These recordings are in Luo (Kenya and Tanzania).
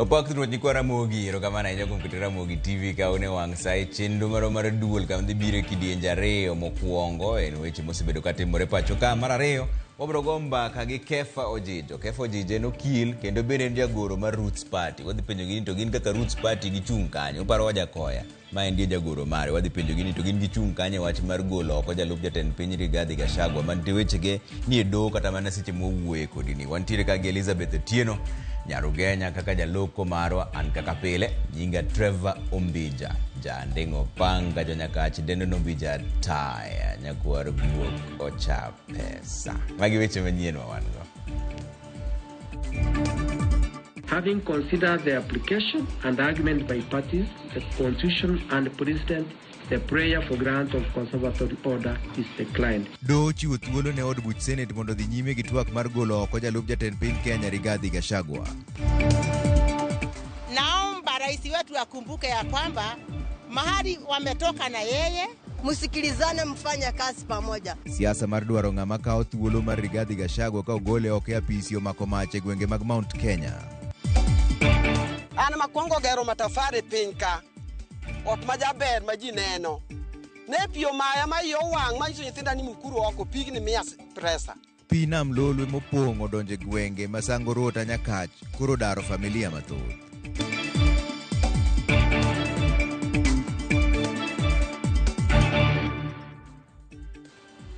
Opak Ruoth nyikwa Ramogi, erokamano ahinya kuom keto Ramogi TV ka une wang' sa e chenro marwa mar duol kama dhi biro e kidienje ariyo. Mokwongo en weche mosebedo katimore pacho ka. Mar ariyo, wabiro go mbaka gi Kefa Ojijo. Kefa Ojijo en okil kendo bende en jagoro mar Roots Party. Wadhi penjogi ni to gin kaka Roots Party gichung' kanye. Uparo Wajakoya? Ma en jagoro mare. Wadhi penjogi ni to gin gichung' kanye e wach mar golo oko jalup jatend piny Rigathi Gachagua mantie wechege ni e doho kata mana seche mwawuoye kodi ni. Wantiere ka gi Elizabeth Otieno Nyarugenya kaka jaloko marwa, an kaka pile nyinga Trevor Ombija Janding'o Panga Jonyakach Dendo Nombija Taya Nyakwar Guok Ocha Pesa. Magi weche manyien ma wan go. Having considered the application and argument by parties, the Constitution and President, the prayer for grant of conservatory order is declined. Doho ochiwo thuolo ne od buch Senate mondo odhi nyime gi twak mar golo oko jalup jatend piny Kenya Rigathi Gachagua. Naomba rais wetu akumbuke ya kwamba mahali wametoka na yeye. Msikilizane, mfanye kazi pamoja. Siasa mar dwaro ng'ama kawo thuolo mar Rigathi Gachagua ka ogole oko e apisi omako mach e gwenge mag Mount Kenya. An makwongo gero matafari e piny ka, ot ma jaber ma ji neno. Ne pi omaya ma iye owang' ma nyiso nyithinda ni mukuru oko, pigni miya presa. Pi nam Lolwe mopong' odonjo e gwenge ma Sango Rota Nyakach koro daro familia mathoth.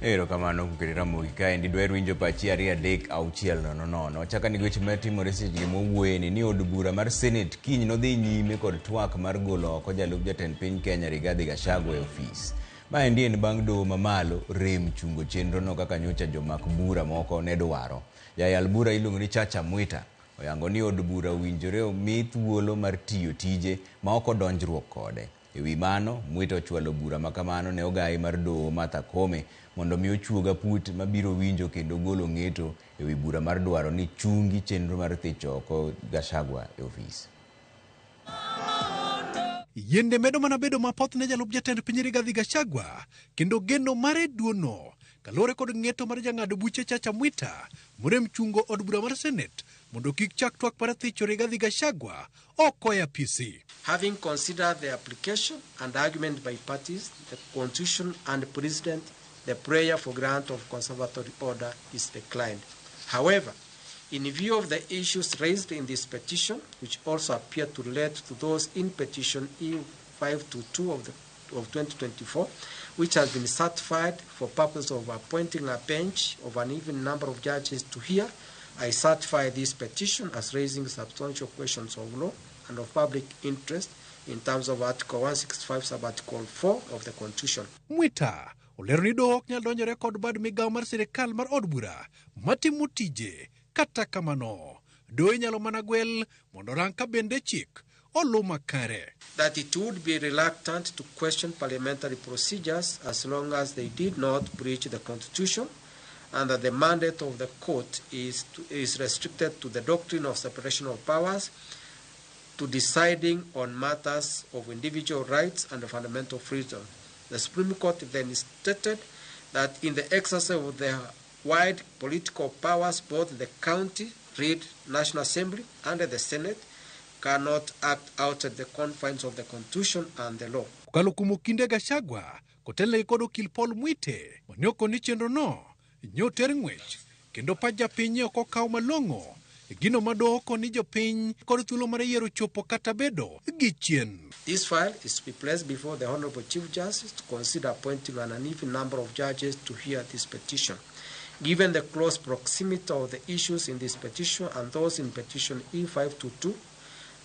Erokamano kuom Ramogi kaendi dwaher winjo pachi 2 3 6 0 0. Wachako ane gi weche matimore seche mwawuoyeni ni od bura mar Senate kiny nodhi nyime kod twak mar golo oko jalup jatend piny Kenya Rigathi Gachagua e ofis. Maendi en bang' doho mamalo rem chungo chenrono kaka nyocha jomak bura moko ne dwaro. Jayal bura iluongo ni Chacha Mwita oyango ni od bura owinjore omi thuolo mar tiyo tije ma ok odonjruok kode. E wi mano, Mwita ochwalo bura ma kamano ne ogayi mar doho Martha Koome mondo mi ochuog aput mabiro winjo kendo golo ng'eto e wi bura mar dwaro ni chungi chenro mar thicho oko Gachagua e ofis. Yiende medo mana bedo mapoth ne jalup jatend piny Rigathi Gachagua kendo geno mare duono kaluwore kod ng'eto mar jang'ad buche Chacha Mwita morem chungo od bura mar Senate mondo kik chak twak mar thicho Rigathi Gachagua oko e apisi. Having considered the application and argument by parties, the Constitution and President, the prayer for grant of conservatory order is declined. However, in view of the issues raised in this petition, which also appear to relate to those in petition E522 of 2024, which has been certified for purpose of appointing a bench of an even number of judges to hear, I certify this petition as raising substantial questions of law and of public interest in terms of Article 165, Sub-Article 4 of the Constitution. Mwita olero ni doho ok nyal donjore kod bad migawo mar sirikal mar od bura matimo tije. Kata kamano, doho inyalo mana gwel mondo orang ka bende chik oluw makare. That it would be reluctant to question parliamentary procedures as long as they did not breach the Constitution, and that the mandate of the court is restricted to the doctrine of separation of powers, to deciding on matters of individual rights and fundamental freedom. The Supreme Court then stated that in the exercise of their wide political powers, both the county, read National Assembly, and the Senate cannot act outside the confines of the Constitution and the law. Kokalo kuom okinde Gachagua kotelnegi kod okil Paul Mwite mane okoni chenrono nyoter ng'wech kendo pach japiny ok okaw malong'o e gino ma doho koni jopiny kod thuolo mar yiero chopo kata bedo gi chien. This file is to be placed before the Honorable Chief Justice to consider appointing an uneven number of judges to hear this petition. Given the close proximity of the issues in this petition and those in petition E522,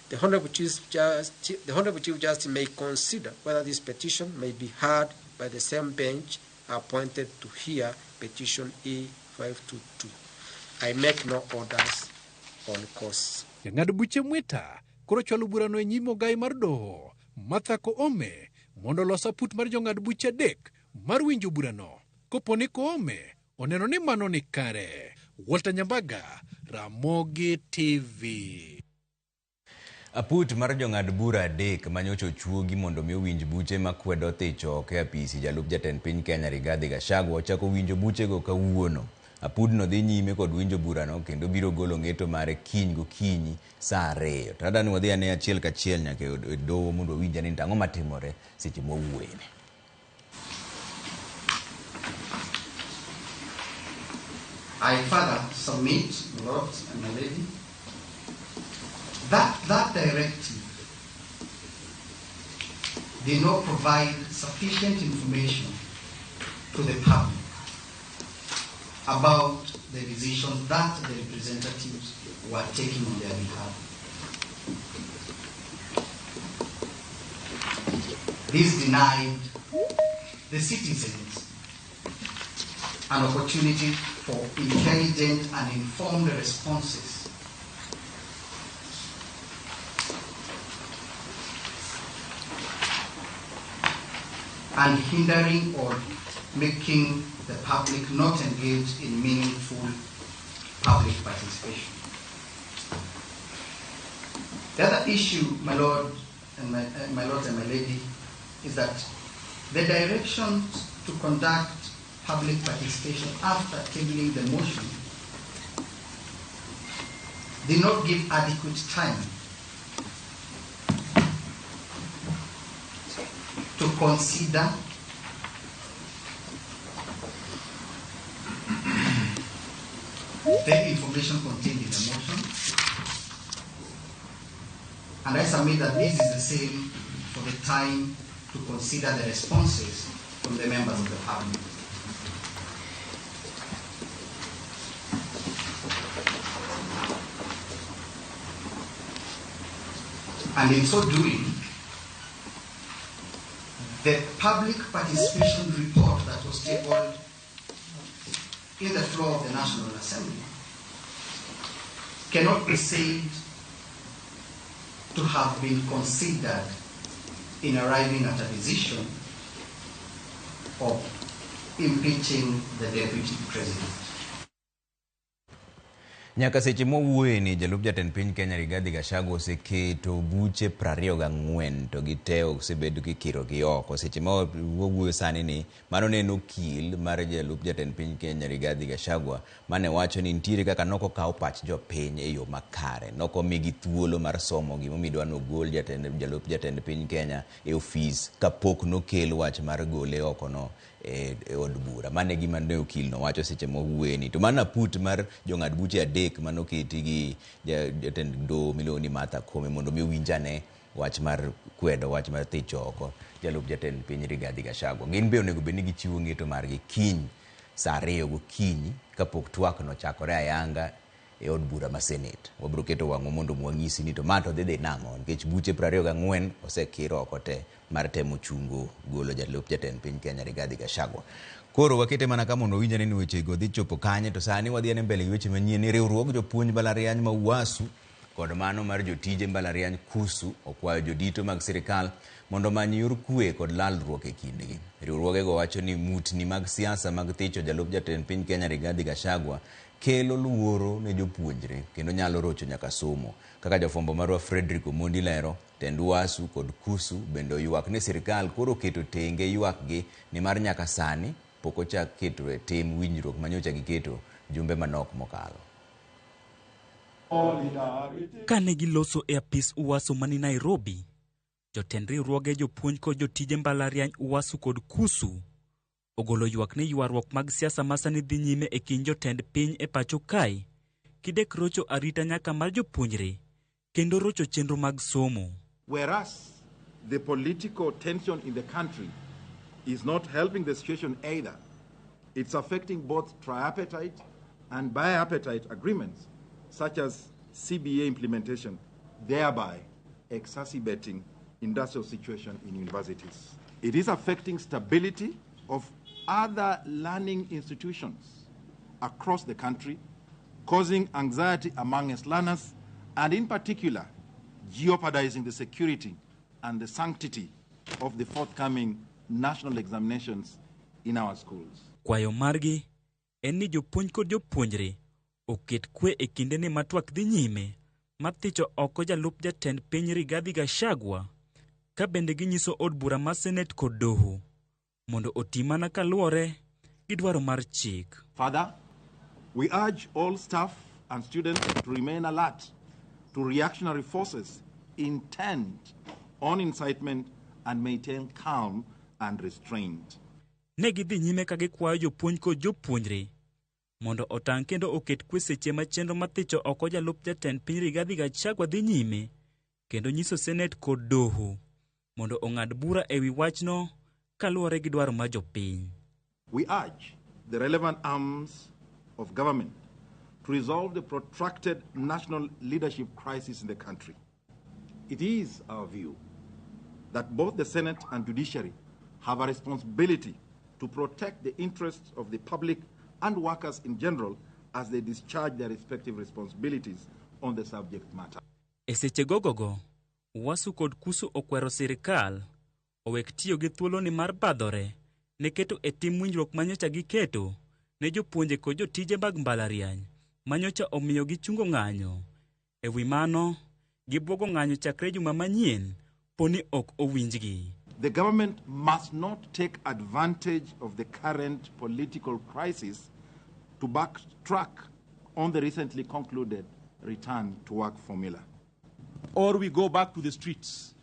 the Honorable Chief Justice may consider whether this petition may be heard by the same bench appointed to hear petition E522. I make no orders on costs. Jang'ad buche Mwita koro chwalo burano e nyim ogai mar doho Martha Koome mondo olos aput mar jong'ad buche adek mar winjo burano kopo ni Koome oneno ni mano ni kare. Walter Nyambaga, Ramogi TV. Aput mar jong'ad bura adek manyocha ochuogi mondo mi owinj buche makwedo thicho oko e apisi jalup jatend piny Kenya Rigathi Gachagua ochako winjo buchego kawuono. Apudno dhi nyime kod winjo burano kendo biro golo ng'eto mare kiny gokinyi saa 2. To adwa ni wadhi ane achiel kachiel nyaka e doho mondo wawinj ane ni to ang'o matimore seche mwawuoyeni. I further submit, my lord and my lady, that that directive did not provide sufficient information to the public about the decisions that the representatives were taking on their behalf. This denied the citizens an opportunity for intelligent and informed responses and hindering or making the public not engage in meaningful public participation. The other issue, my lord and my lord and my lady, is that the directions to conduct public participation after tabling the motion did not give adequate time to consider the information contained in the motion. And I submit that this is the same for the time to consider the responses from the members of the public. And in so doing, the public participation report that was tabled in the floor of the National Assembly cannot be said to have been considered in arriving at a decision of impeaching the deputy president. Nyaka seche mwawuoye ni jalup jatend piny Kenya Rigathi Gachagua oseketo buche 24 to gite osebedo kikirogi oko. Seche ma wawuoyo sani ni mano ne en okil mar jalup jatend piny Kenya Rigathi Gachagua mane wacho ni nitiere kaka nokokaw pach jopiny e yo makare. Nokomigi thuolo mar somo gimomiyo idwa nogol jalup jatend piny Kenya e ofis kapok nokel wach mar gole oko no e od bura. Mano e gima ne okil no wacho seche mwawuoye ni. To mano aput mar jong'ad buche 3 manoketi gi jatend doho miluongo ni Martha Koome mondo mi owinj ane wach mar kwedo wach mar thicho oko jalup jatend piny Rigathi Gachagua. Gin be onego bed ni gichiwo ng'eto margi kiny saa 2 gokinyi kapok twak no ochakore ayanga e od bura ma Senate. Wabiro keto wang'wa mondo wang'isi ni to ma to dhi nang'o nikech buche 24 osekir oko te mar temo chungo golo jalup jatend piny Kenya Rigathi Gachagua. Koro wakete mana ka mondo winjane ni weche go dhi chopo kanye to sani wadhi ane mbele gi weche manyien ni riwruog jopuonj mbalariany ma UASU kod mano mar jotije mbalariany KUSU okwayo jodito mag sirikal mondo omany yor kwe kod lalruok e kindgi. Riwruogego wacho ni mutni mag siasa mag thicho jalup jatend piny Kenya Rigathi Gachagua kelo luoro ne jopuonjre kendo nyalo rocho nyaka somo. Kaka jafwambo marwa Frederick Omondi lero, tend UASU kod KUSU bende oywak ni sirikal koro oketo tenge ywakgi nimar nyaka sani pok ochak keto e tim winjruok manyocha giketo jumbe manok mokalo. Kane giloso e apis UASU mani Nairobi, jotend riwruoge jopuonj kod jotije mbalariany UASU kod KUSU ogolo ywak ni ywaruok mag siasa ma sani dhi nyime e kind jotend piny e pacho kae kidek rocho arita nyaka mar jopuonjre kendo rocho chenro mag somo. Whereas the political tension in the country is not helping the situation either. It's affecting both tripartite and bipartite agreements, such as CBA implementation, thereby exacerbating industrial situation in universities. It is affecting stability of other learning institutions across the country, causing anxiety amongst learners, and in particular, jeopardizing the security and the sanctity of the forthcoming national examinations in our schools. Kwayo margi en ni jopuonj kod jopuonjre oket kwe e kindeni ma twak dhi nyime mar thicho oko jalup jatend piny Rigathi Gachagua ka bende ginyiso od bura mar Senate kod doho mondo oti mana kaluwore gi dwaro mar chik. Further, We urge all staff and students to remain alert to reactionary forces intent on incitement and maintain calm and restraint. Ne gidhi nyime ka gikwayo jopuonj kod jopuonjre mondo otang' kendo oket kwe seche ma chenro mar thicho oko jalup jatend piny Rigathi Gachagua dhi nyime kendo nyiso Senet kod doho mondo ong'ad bura ewi wachno kaluwore gi dwaro mar jopiny. We urge the relevant arms of government to resolve the protracted national leadership crisis in the country. It is our view that both the Senate and judiciary have a responsibility to protect the interests of the public and workers in general as they discharge their respective responsibilities on the subject matter. E seche gogogo, UASU kod KUSU okwero sirikal owek tiyo gi thuoloni mar badhore ne keto e tim winjruok manyocha giketo ne jopuonje kod jotije mag mbalariany manyocha omiyo gichungo ng'anyo. E wi mano, gibuogo ng'anyo chakre juma manyien poni ok owinjgi. The government must not take advantage of the current political crisis to backtrack on the recently concluded return to work formula. Or we go back to the streets.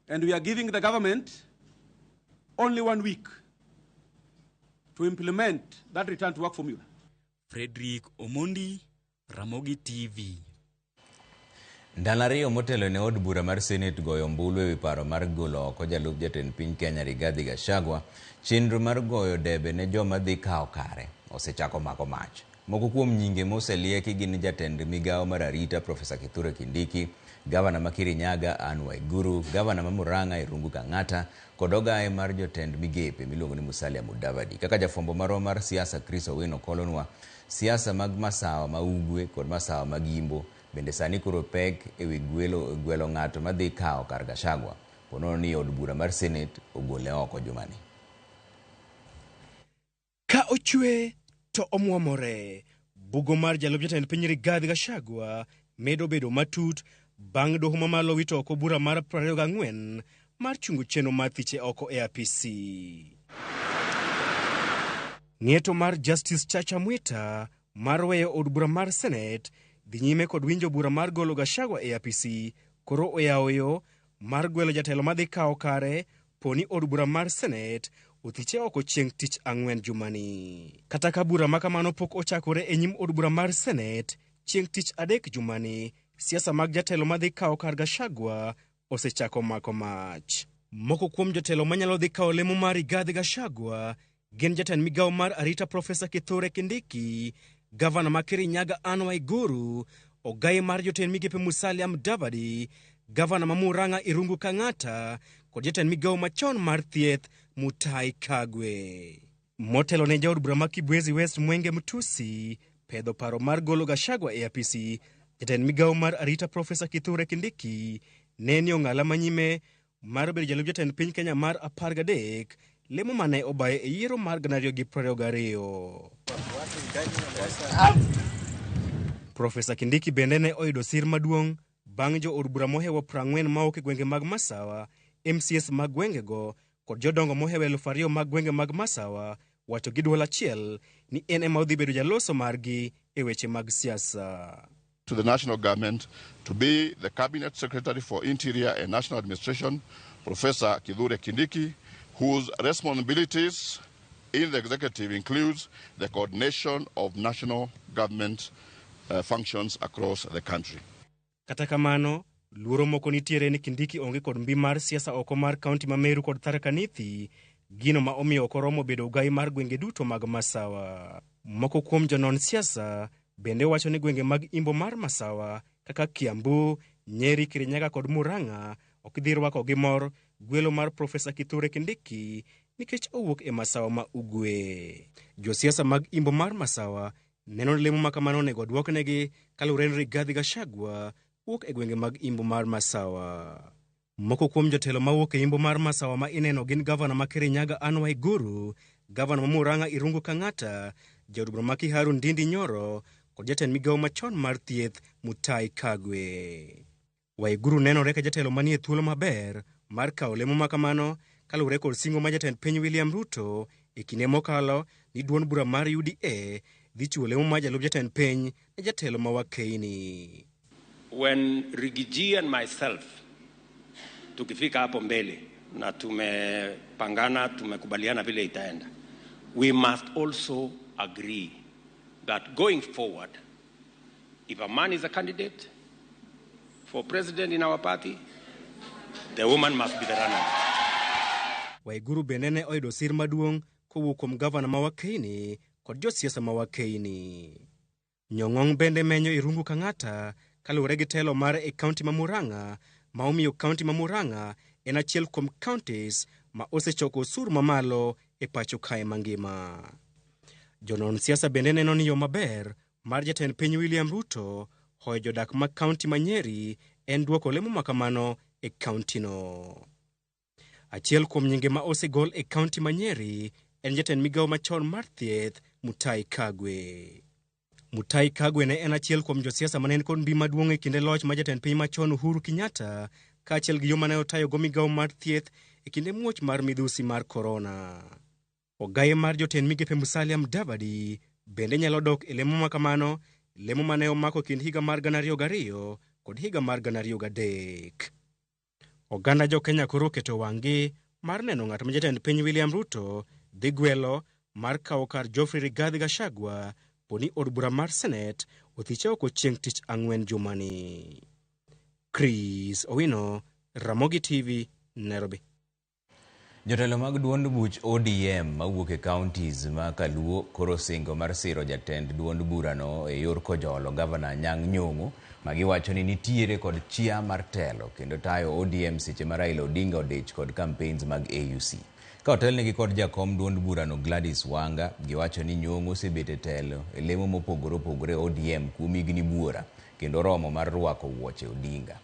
And we are giving the government only 1 week to implement that return to work formula. Frederick Omondi, Ramogi TV. Ndalo ariyo motelo ne od bura mar Senate goyo ombulu ewi paro mar golo oko jalup jatend piny Kenya Rigathi Gachagua, chenro mar goyo debe ne joma dhi kawo kare osechako mako mach. Moko kuom nyinge moselieki gin jatend migawo mar arita Profesa Kithure Kindiki, gavana ma Kirinyaga Anne Waiguru, gavana ma Murang'a Irungu Kang'ata kod ogaye mar jotend migepe miluongo ni Musalia Mudavadi. Kaka jafwambo marwa mar siasa Chris Owino kolonwa, siasa mag masawa ma ugwe kod masawa mag imbo bende sani koro pek ewi gwelo ng'ato madhi kawo kar Gachagua ponono ni od bura mar Senate ogole oko jumani. Ka ochwe to omwomore, bugo mar jalup jatend piny Rigathi Gachagua medo bedo matut bang' doho mamalo wito oko bura mar 24 mar chungo chenro mar thiche oko e apisi. Ng'eto mar Justice Chacha Mwita mar weyo od bura mar Senate dhi nyime kod winjo bura mar golo Gachagua e apisi koro oyawo yo mar gwelo jatelo madhi kawo kare poni od bura mar Senate othiche oko chieng' tich ang'wen jumani. Kata ka bura ma kamano pok ochakore e nyim od bura mar Senate chieng' tich adek jumani, siasa mag jatelo madhi kawo kar Gachagua osechako mako mach. Moko kuom jotelo manyalo dhi kawo lemo mar Rigathi Gachagua gin jatend migawo mar arita Profesa Kithure Kindiki, gavana ma Kirinyaga Anne Waiguru, ogaye mar jotend migepe Musalia Mudavadi, gavana ma Murang'a Irungu Kang'ata kod jatend migawo machon mar thieth Mutahi Kagwe. Motelo ne jaod bura ma Kibwezi West Mwenge Mtusi pedho paro mar golo Gachagua e apisi, jatend migawo mar arita Profesa Kithure Kindiki ne ni ong'ala manyime mar bedo jalup jatend piny Kenya mar 13 lemo mane obaye e yiero mar 2022. Profesa Kindiki bende ne oyudo sir maduong' bang' jo od bura mohewo 40 mawuok e gwenge mag Masawa, MCS mag gwengego kod jodongo mohewo 2000 mag gwenge mag Masawa wacho gi duol achiel ni en ema odhi bedo jaloso margi e weche mag siasa. To the national government to be the Cabinet Secretary for Interior and National Administration, Professor Kithure Kindiki, whose responsibilities in the executive includes the coordination of national government functions across the country. Kata kamano, luoro moko nitiere ni Kindiki onge kod mbi mar siasa oko mar kaunti ma Meru kod Tharaka Nithi, gino ma omiyo ok oromo bedo ogai mar gwenge duto mag Masawa. Moko kuom jonon siasa bende wacho ni gwenge mag imbo mar Masawa kaka Kiambu, Nyeri, Kirinyaga kod Murang'a ok dhi rwako gi mor gwelo mar Profesa Kithure Kindiki nikech owuok e Masawa ma Ugwe. Josiasa mag imbo mar Masawa neno ni lemo ma kamano onego odwoknegi kaluwore ni Rigathi Gachagua wuok e gwenge mag imbo mar Masawa. Moko kuom jotelo mawuok e imbo mar Masawa ma ineno gin gavana ma Kirinyaga Anne Waiguru, gavana ma Murang'a Irungu Kang'ata, jaod bura ma Kiharu Ndindi Nyoro kod jatend migawo machon mar thieth Mutahi Kagwe. Waiguru nenore ka jatelo manie thuolo maber mar kawo lemo ma kamano kaluwore kod singo ma jatend piny William Ruto e kinde mokalo ni duond bura mar UDA dhi chiwo lemo mar jalup jatend piny ne jatelo ma Wakeini. When Riggy G and myself tukifika hapo mbele na tumepangana, tumekubaliana vile itaenda, we must also agree that going forward, if a man is a candidate for president in our party, the woman must be the runner. Waiguru bende ne oyudo sir maduong' kowuok kuom gavana ma Wakeini kod josiasa ma Wakeini. Nyong'ong bende menyo Irungu Kang'ata kaluwore gi telo mare e kaunti ma Murang'a ma omiyo kaunti ma Murang'a en achiel kuom counties ma osechoko osuru mamalo e pacho kae mangima. Jonon siasa bende neno ni yo maber mar jatend piny William Ruto hoyo jodak ma kaunti ma Nyeri en duoko lemo ma kamano e kauntino. Achiel kuom nyinge ma osegol e kaunti ma Nyeri en jatend migawo machon mar thieth Mutahi Kagwe. Mutahi Kagwe ne en achiel kuom josiasa mane kod mbi maduong' e kinde loch mar jatend piny machon Uhuru Kenyatta kaachiel gi yo mane otayogo migawo mar thieth e kinde muoch mar midhusi mar korona. Ogaye mar jotend migepe Musalia Mudavadi bende nyalo dok e lemo ma kamano, lemo mane omako kind higa mar 2002 kod higa mar 2003. Oganda jo Kenya koro oketo wang'gi mar neno ng'at ma jatend piny William Ruto dhi gwelo mar kawo kar Geoffrey Rigathi Gachagua poni od bura mar Senate othiche oko chieng' tich ang'wen jumani. Chris Owino, Ramogi TV, Nairobi. Jotelo mag duond buch ODM mawuok e counties ma Kaluo koro singo mar siro jatend duond burano e yor kojolo gavana Anyang' Nyong'o ma giwacho ni nitiere kod chia mar telo kendo tayo ODM seche ma Raila Odinga odich kod campaigns mag AUC. Ka otelnegi kod jakom duond burano Gladys Wanga, giwacho ni Nyong'o osebet e telo e lemo mopogore opogore ODM kuom higni buora kendo romo mar rwako wuoche Odinga.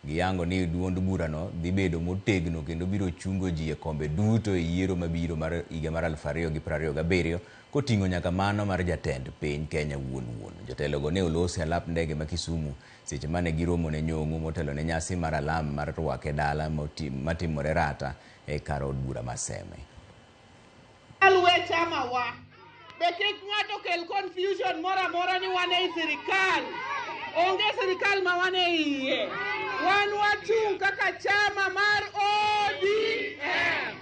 Giyango ni duond burano dhi bedo motegno kendo biro chungo ji e kombe duto e yiero mabiro mar higa mar 2027 koting'o nyaka mano mar jatend piny Kenya wuon wuon. Jotelogo ne olosi alap ndege ma Kisumu seche mane giromo ne Nyong'o motelo ne nyasi mar alam mar rwake dala matimore Rata e kar od bura ma Seme. Alwe chama wa be kik ng'ato kel confusion moro amora ni wan ei sirikal. Onge sirikal ma wan e iye. Wan wachung' kaka chama mar ODM.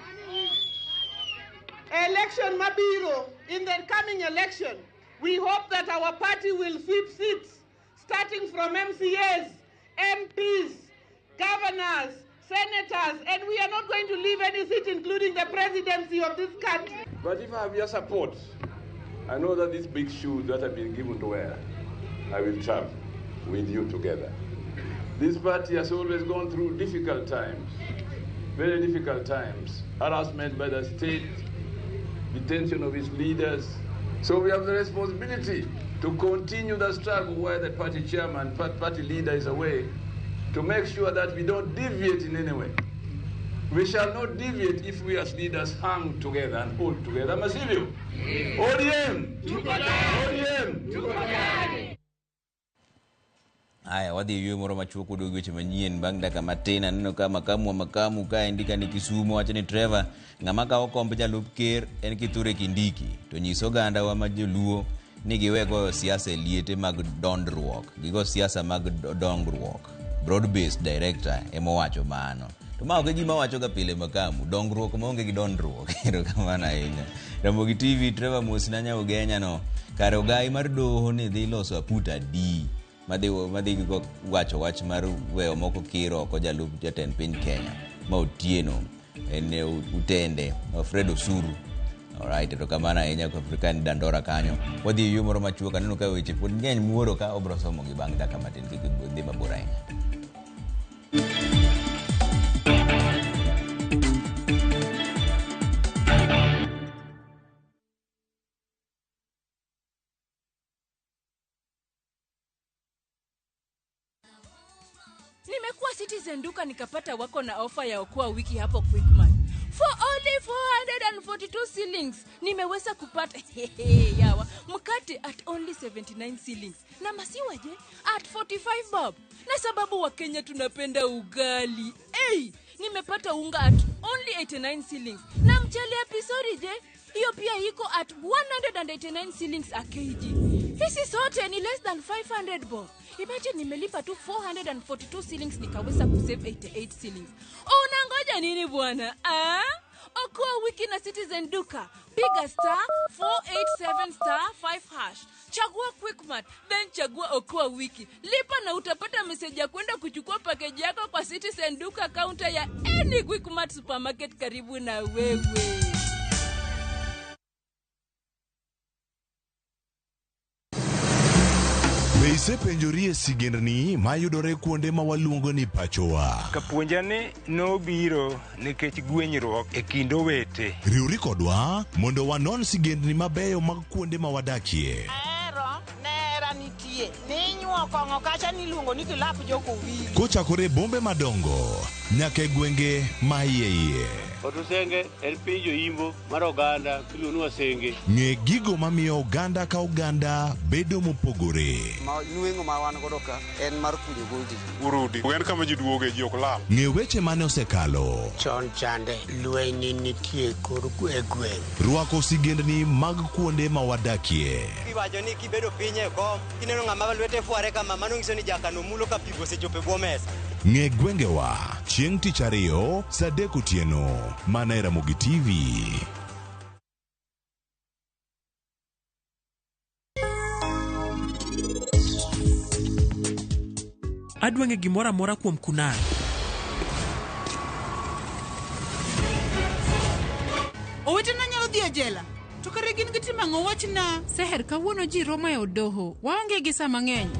Election mabiro, in the coming election, we hope that our party will sweep seats, starting from MCAs, MPs, governors, senators, and we are not going to leave any seat, including the presidency of this country. But if I have your support, I know that these big shoes that have been given to wear, I will travel with you together. This party has always gone through difficult times, very difficult times, harassment by the state, detention of its leaders. So we have the responsibility to continue the struggle while the party chairman, party leader is away, to make sure that we don't deviate in any way. We shall not deviate if we as leaders hang together and hold together. Masivyo. ODM! ODM! Aya, wadhi e yweyo moro machuok waduogo weche manyien bang' dakika matin. Aneno ka makamu wa makamu kaendi ka ni Kisumu wacho ni Trevor, ng'ama kawo komb jalup ker en Kithure Kindiki, to nyis oganda wa ma joluo ni giwe goyo siasa e liete mag dondruok, gigo siasa mag dongruok. Broad based director emowacho mano. To ma ok e gima wacho ga pile makamu, dongruok maonge gi dondruok. Erokamano ahinya. Ramogi TV, Trevor mosna Nyaugenya no. Kare ogai mar doho ni dhi loso aputa adi madhi wacho wach mar weyo moko kiro oko jalup jatend piny Kenya ma Otieno en Utende Alfred Osuru. Alright, erokamano ahinya kwa African Dandora kanyo. Wadhi e yo moro machuok, aneno ka weche pod ng'eny muoro ka obro somo gi bang' dakika matin kik dhi mabor ahinya. Nimekuwa Citizen duka nikapata wako na ofa ya okoa wiki hapo Quickmart. For only 442 shillings nimeweza kupata yawa mkate at only 79 shillings na masiwa je at 45 bob. Na sababu wa Kenya tunapenda ugali. Hey, nimepata unga at only 89 shillings na mchele ya pisori je Hiyo pia iko at 189 shillings a kg. Hizi zote ni less than 500 bob. Imagine nimelipa tu 442 shillings nikaweza kusave 88 shillings. Unangoja nini bwana? Ah? Okoa wiki na Citizen Duka. Piga star 487 star 5 hash. Chagua Quickmart, then chagua Okoa Wiki. Lipa na utapata meseji ya kwenda kuchukua package yako kwa Citizen Duka counter ya any Quickmart supermarket karibu na wewe. Be isepenjori e sigendni mayudore kuonde ma waluongo ni pachowa? Kapuonja ni nobiro nikech gwenyruok e kind owete. Riwri kodwa mondo wanon sigendni mabeyo mag kuonde ma wadakie. Ahero nera nitie ninyuo kong'o kacha niluongo ni kilap jokowili. Kochakore e bombe madongo nyaka e gwenge ma iye iye. Otusenge en piny joimbo mar oganda miluongo ni Wasenge. Ng'e gigo mamiyo oganda ka oganda bedo mopogore. Ma nweng'o ma wan godo ka en mar kunyo goldi. Urudi. En kama ji duoge ji ok lal. Ng'e weche mane osekalo. Chon chande lweny nitie kor e gweng'. Rwako sigendni mag kuonde ma wadakie. Iwacho ni kibedo piny e kom, kineno ng'ama lwete fware kama, mano nyiso ni jakano mulo ka pigo osechopo e bwo mesa. Ng'e gwengewa chieng' tich ariyo saa 3 otieno mana e Ramogi TV. Adwa ng'e gimoro amora kuom Kunal. Owetena nyalo dhi e jela. To kare gin gitimo ang'o wachna? Seher, kawuono ji romo e od doho. Waonge gi sa mang'eny.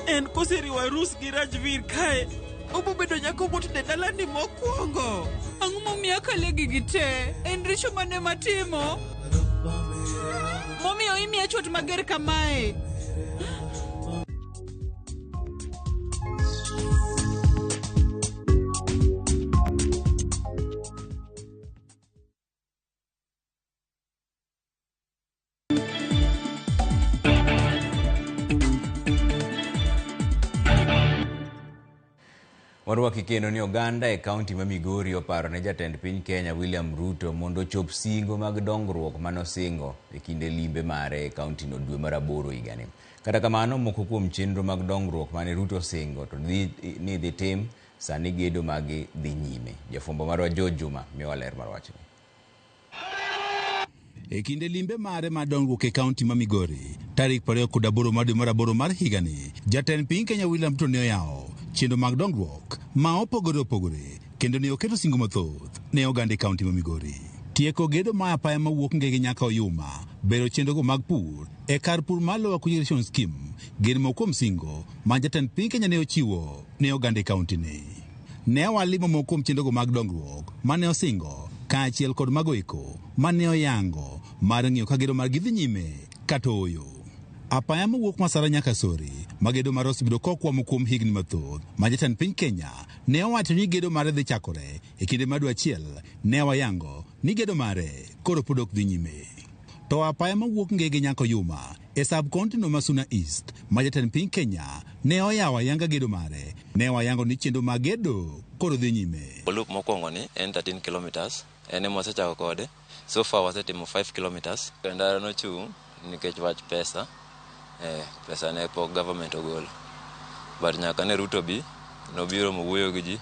En koseriwo arus gi Rajvir kae, obobedo nyako motindo e dalani mokwongo. Ang'o momiyo akale gigi te? En richo mane matimo? Momiyo imiya chwat mager kamae? Warwaki kendo ni oganda e kaunti ma Migori oparo ne jatend piny Kenya William Ruto mondo ochop singo mag dongruok manosingo e kinde limbe mare e kauntino dwe mar 8 higani. Kata kamano, moko kuom chenro mag dongruok mane Ruto osingo to ni dhi tim sani gedo magi dhi nyime. Jafwambo marwa George Juma miyowa ler mar wachni. E kinde limbe mare mar dongruok e kaunti ma Migori, tarik 28 mar dwe mar 8 mar higani, jatend piny Kenya William Ruto ne oyawo chenro mag dongruok ma opogore opogore kendo ne oketo singo mathoth ne oganda e kaunti ma Migori. Tieko gedo mar apaya mawuok Ngege nyaka Oyuma, bero chenrogo mag pur e kar pur mar Lower Kuja Irrigation Scheme gin moko kuom singo ma jatend piny Kenya ne ochiwo ne oganda e kaunti ni. Ne walimo moko kuom chenrogo mag dongruok mane osingo kaachiel kod mago eko mane oyango mar ng'iyo ka gedo margi dhi nyime kata ooyo. Apaya mawuok Masara nyaka Sori, ma gedo mare osebedo kokwamo kuom higni mathoth, ma jatend piny Kenya ne owacho ni gedo mare dhi chakore e kinde mar dwe achiel, ne wayango ni gedo mare koro pod ok dhi nyime. To apaya mawuok Ngege nyaka Oyuma e sub-county no ma Suna East, ma jatend piny Kenya ne oyawo ayanga gedo mare, ne wayango ni chenro mag gedo koro dhi nyime. Loop mokwongo ni en 13 kilometers, en ema wasechako kode. So far wasetimo 5 kilometers. Ndara nochung' nikech wach pesa. Pesa ne pok government ogolo. But nyaka ne Ruto bi, nobiro mowuoyo gi ji,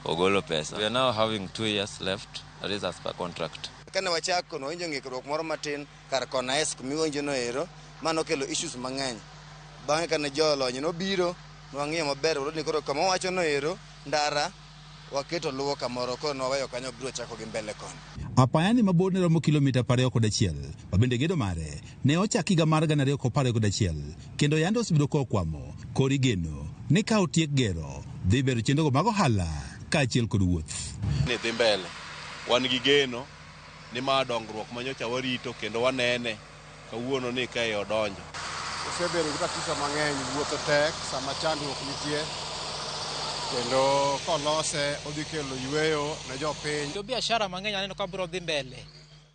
ogolo pesa. We are now having 2 years left, that is as per contract. Kane wachako nwawinjo ng'ikruok moro matin kar kona S kumiwinjo no ero, ma nokelo issues mang'eny. Bang'e kane jolony nobiro, nwang'iyo maber wayudo ni koro kama wawacho no ero, ndara waketo luwo kamoro, koro nwaweyo kanyo biro chako gi mbele koni. Apaya ni mabor ne romo kilomita 21, ma bende gedo mare ne ochak higa mar 2021, kendo yande osebedo kokwamo koro igeno ni ka otiek gero dhi bero chenrogo mag ohala kaachiel kod wuoth. Ni dhi mbele, wan gi geno ni ma dongruok manyocha warito kendo wanene kawuono ni kae odonjo. Osebedo gi tatizo mang'eny, wuotho tek sama chandruok nitie, kendo kolose odhi kelo yweyo ne jopiny. Jo biashara mang'eny aneno ka biro dhi mbele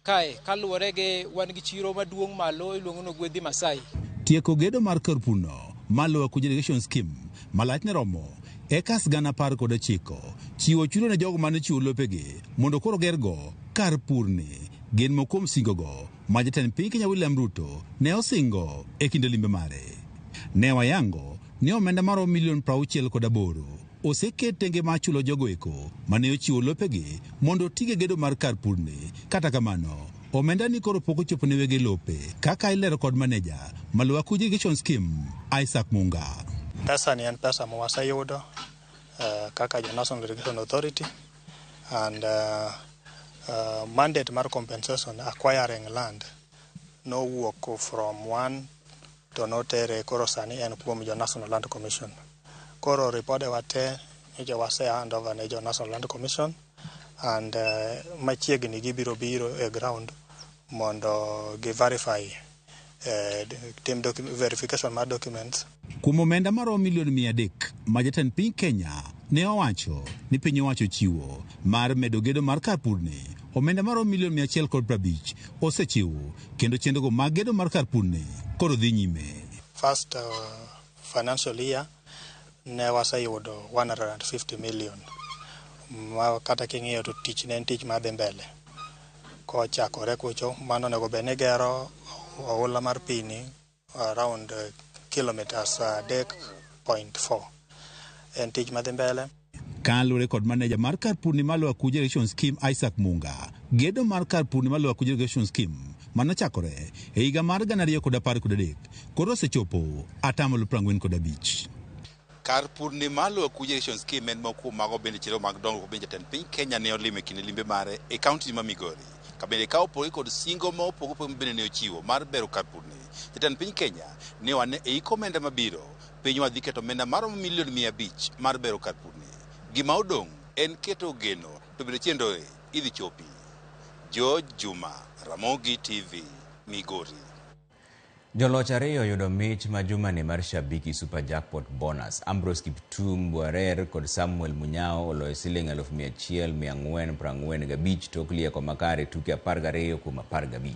kae kaluwore gi wan gi chiro maduong' malo iluongo ni Ogwedhi Masai. Tieko gedo mar kar purno mar Lower Kuja Irrigation Scheme ma lachne romo ekas 19,000 chiwo chudo ne jogo mane chiwo lopegi mondo koro gergo kar purni Gin moko kuom singogo ma jatend piny Kenya William Ruto ne osingo e kinde limbe mare. Ne wayango ni omenda maromo milion 68 oseket tenge mar chulo jogo eko mane ochiwo lopegi mondo otige gedo mar kar purni. Kata kamano, omenda ni koro pok ochopo ne wege lope kaka ilero kod maneja ma Lower Kuja Irrigation Scheme Isaac Munga. Pesa ni en pesa ma waseyudo kaka jo National Irrigation Authority and mandate mar compensation acquiring land nowuok from one to notere koro sani en kuom jo National Land Commission. Koro ripode wa te nyocha wase hand over ne jo National Land Commission and machiegni gibiro biro e ground mondo gi verify tim verification mar documents. Kuom omenda maromo milion 300 ma jatend piny Kenya ne owacho ni piny owacho chiwo mar medo gedo mar kar purni, omenda maromo milion 150 osechiw kendo chenrogo mag gedo mar kar purni koro dhi nyime. First financial year ne waseyudo 150 million ma kata king'iyo to tich ne en tich madhi mbele kochakore kucho mano onego bed ni gero oula mar pi ni around kilometers 3.4 en tich madhi mbele. Kaluwore kod maneja mar kar purni mar Lower Kuja Irrigation Scheme Isaac Munga, gedo mar kar purni mar Lower Kuja Irrigation Scheme manochakore e higa mar 2013 koro osechopo 45%. Kar purni mar Lower Kuja Irrigation Scheme en moko kuom mago bende chenro mag dongruok bende jatend piny Kenya ne olimo e kinde limbe mare e kaunti ma Migori. Ka bende ka opogore kod singo ma opogore opogore bende ne ochiwo mar bero kar purni. Jatend piny Kenya ne wane e iko omenda mabiro, pinywa dhi keto omenda maromo milion 500 mar bero kar purni. Gima odong' en keto geno to bende chenro idhi chopi. George Juma, Ramogi TV, Migori. Joloch ariyo oyudo mich ma jumani mar Shabiki Super Jackpot Bonus. Ambrose Kiptum Bwarer kod Samuel Munyao oloyo siling 1,445 tok lieko makare tuke 12 kuom 15.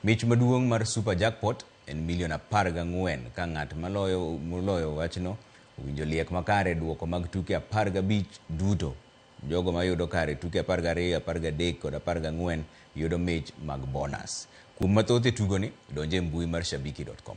Mich maduong' mar Super Jackpot en milion 14 ka ng'at moloyo wachno owinjo liek makare duoko mag tuke 15 duto. Jogo mayudo kare tuke 12, 13 kod 14 yudo mich mag bonus. Kuom mathoth e tugoni, donje e mbui mar shabiki.com.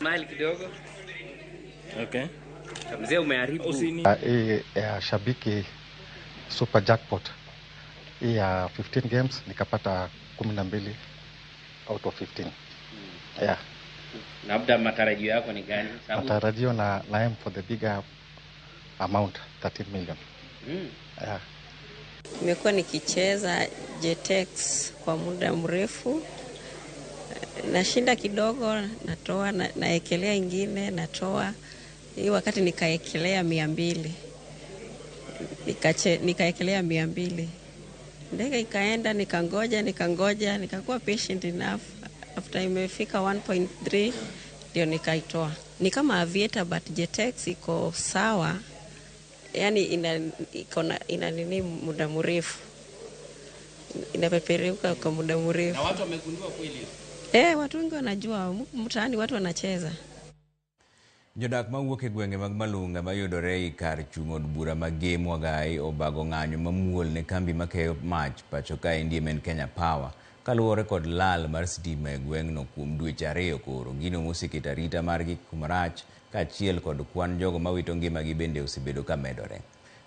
Smile kidogo. Okay. Mzee umeharibu. Hii ya Shabiki Super Jackpot hii ya 15 games nikapata 12 out of 15. Yeah. Labda matarajio yako ni gani? Matarajio na aim for the bigger amount, 13 million. Yeah. Nimekuwa nikicheza JetX kwa muda mrefu. Nashinda kidogo, natoa, naekelea ingine, natoa. Hii wakati nikaekelea 200. Nikaekelea 200. Ndege ikaenda, nikangoja, nikakuwa patient enough. After imefika 1.3 ndio nikaitoa. Ni kama Aviator but JetX iko sawa. Yani ina nini muda mrefu. Inapeperuka kwa muda mrefu. Na watu wamegundua kweli? Watu wengi wanajua, mtaani watu wanacheza. Jodak mawuok e gwenge mag Malunga mayudore e kar chung' od bura ma Gem Wagai obago ng'anyo mamuol ne kambi makeyo mach pacho kaendi en Kenya Power kaluwore kod lal mar sitima e gweng'no kuom dweche 2 koro. Gino moseketo arita margi kumarach kaachiel kod kwan jogo mawito ngimagi bende osebedo ka medore.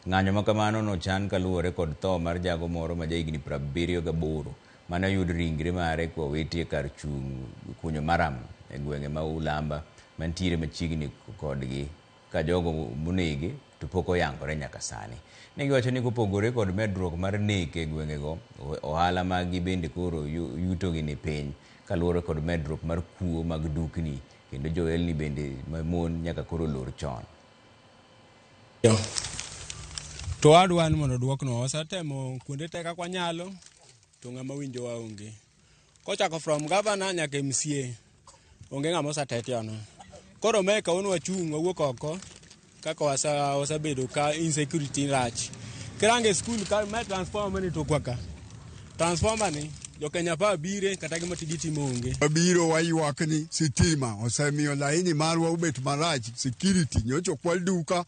Ng'anyo makamano nochan kaluwore kod tho mar jago moro ma jahigni 78 mane oyud ringre mare kowiti e kar chung' kunyo maram e gwenge ma Ulamba mantiere machiegni kodgi ka jogo monege to pok oyangore nyaka sani. Ne giwacho ni kopogore kod medruok mar nek e gwengego, ohala maggi bende koro yutogi ni piny kaluwore kod medruok mar kuo mag dukni kendo johelni bende mamon nyaka koro lor chon. To wadwa ni mondo duoknwa, wasetemo kuonde te kaka wanyalo to ng'ama winjowa onge. Kochako from governor nyaka MCA, onge ng'ama osetetionwa. Koro mae kawuono wachung' wawuok oko kaka wasebedo ka insecurity rach. Kirango e skul ka mae transformer mane tokwa ka. Transformer ni Jo Kenya Power bire kata gima gitimo onge. Wabiro waywak ni sitima osemiyo laini marwa obet marach. Security nyocha okwal duka,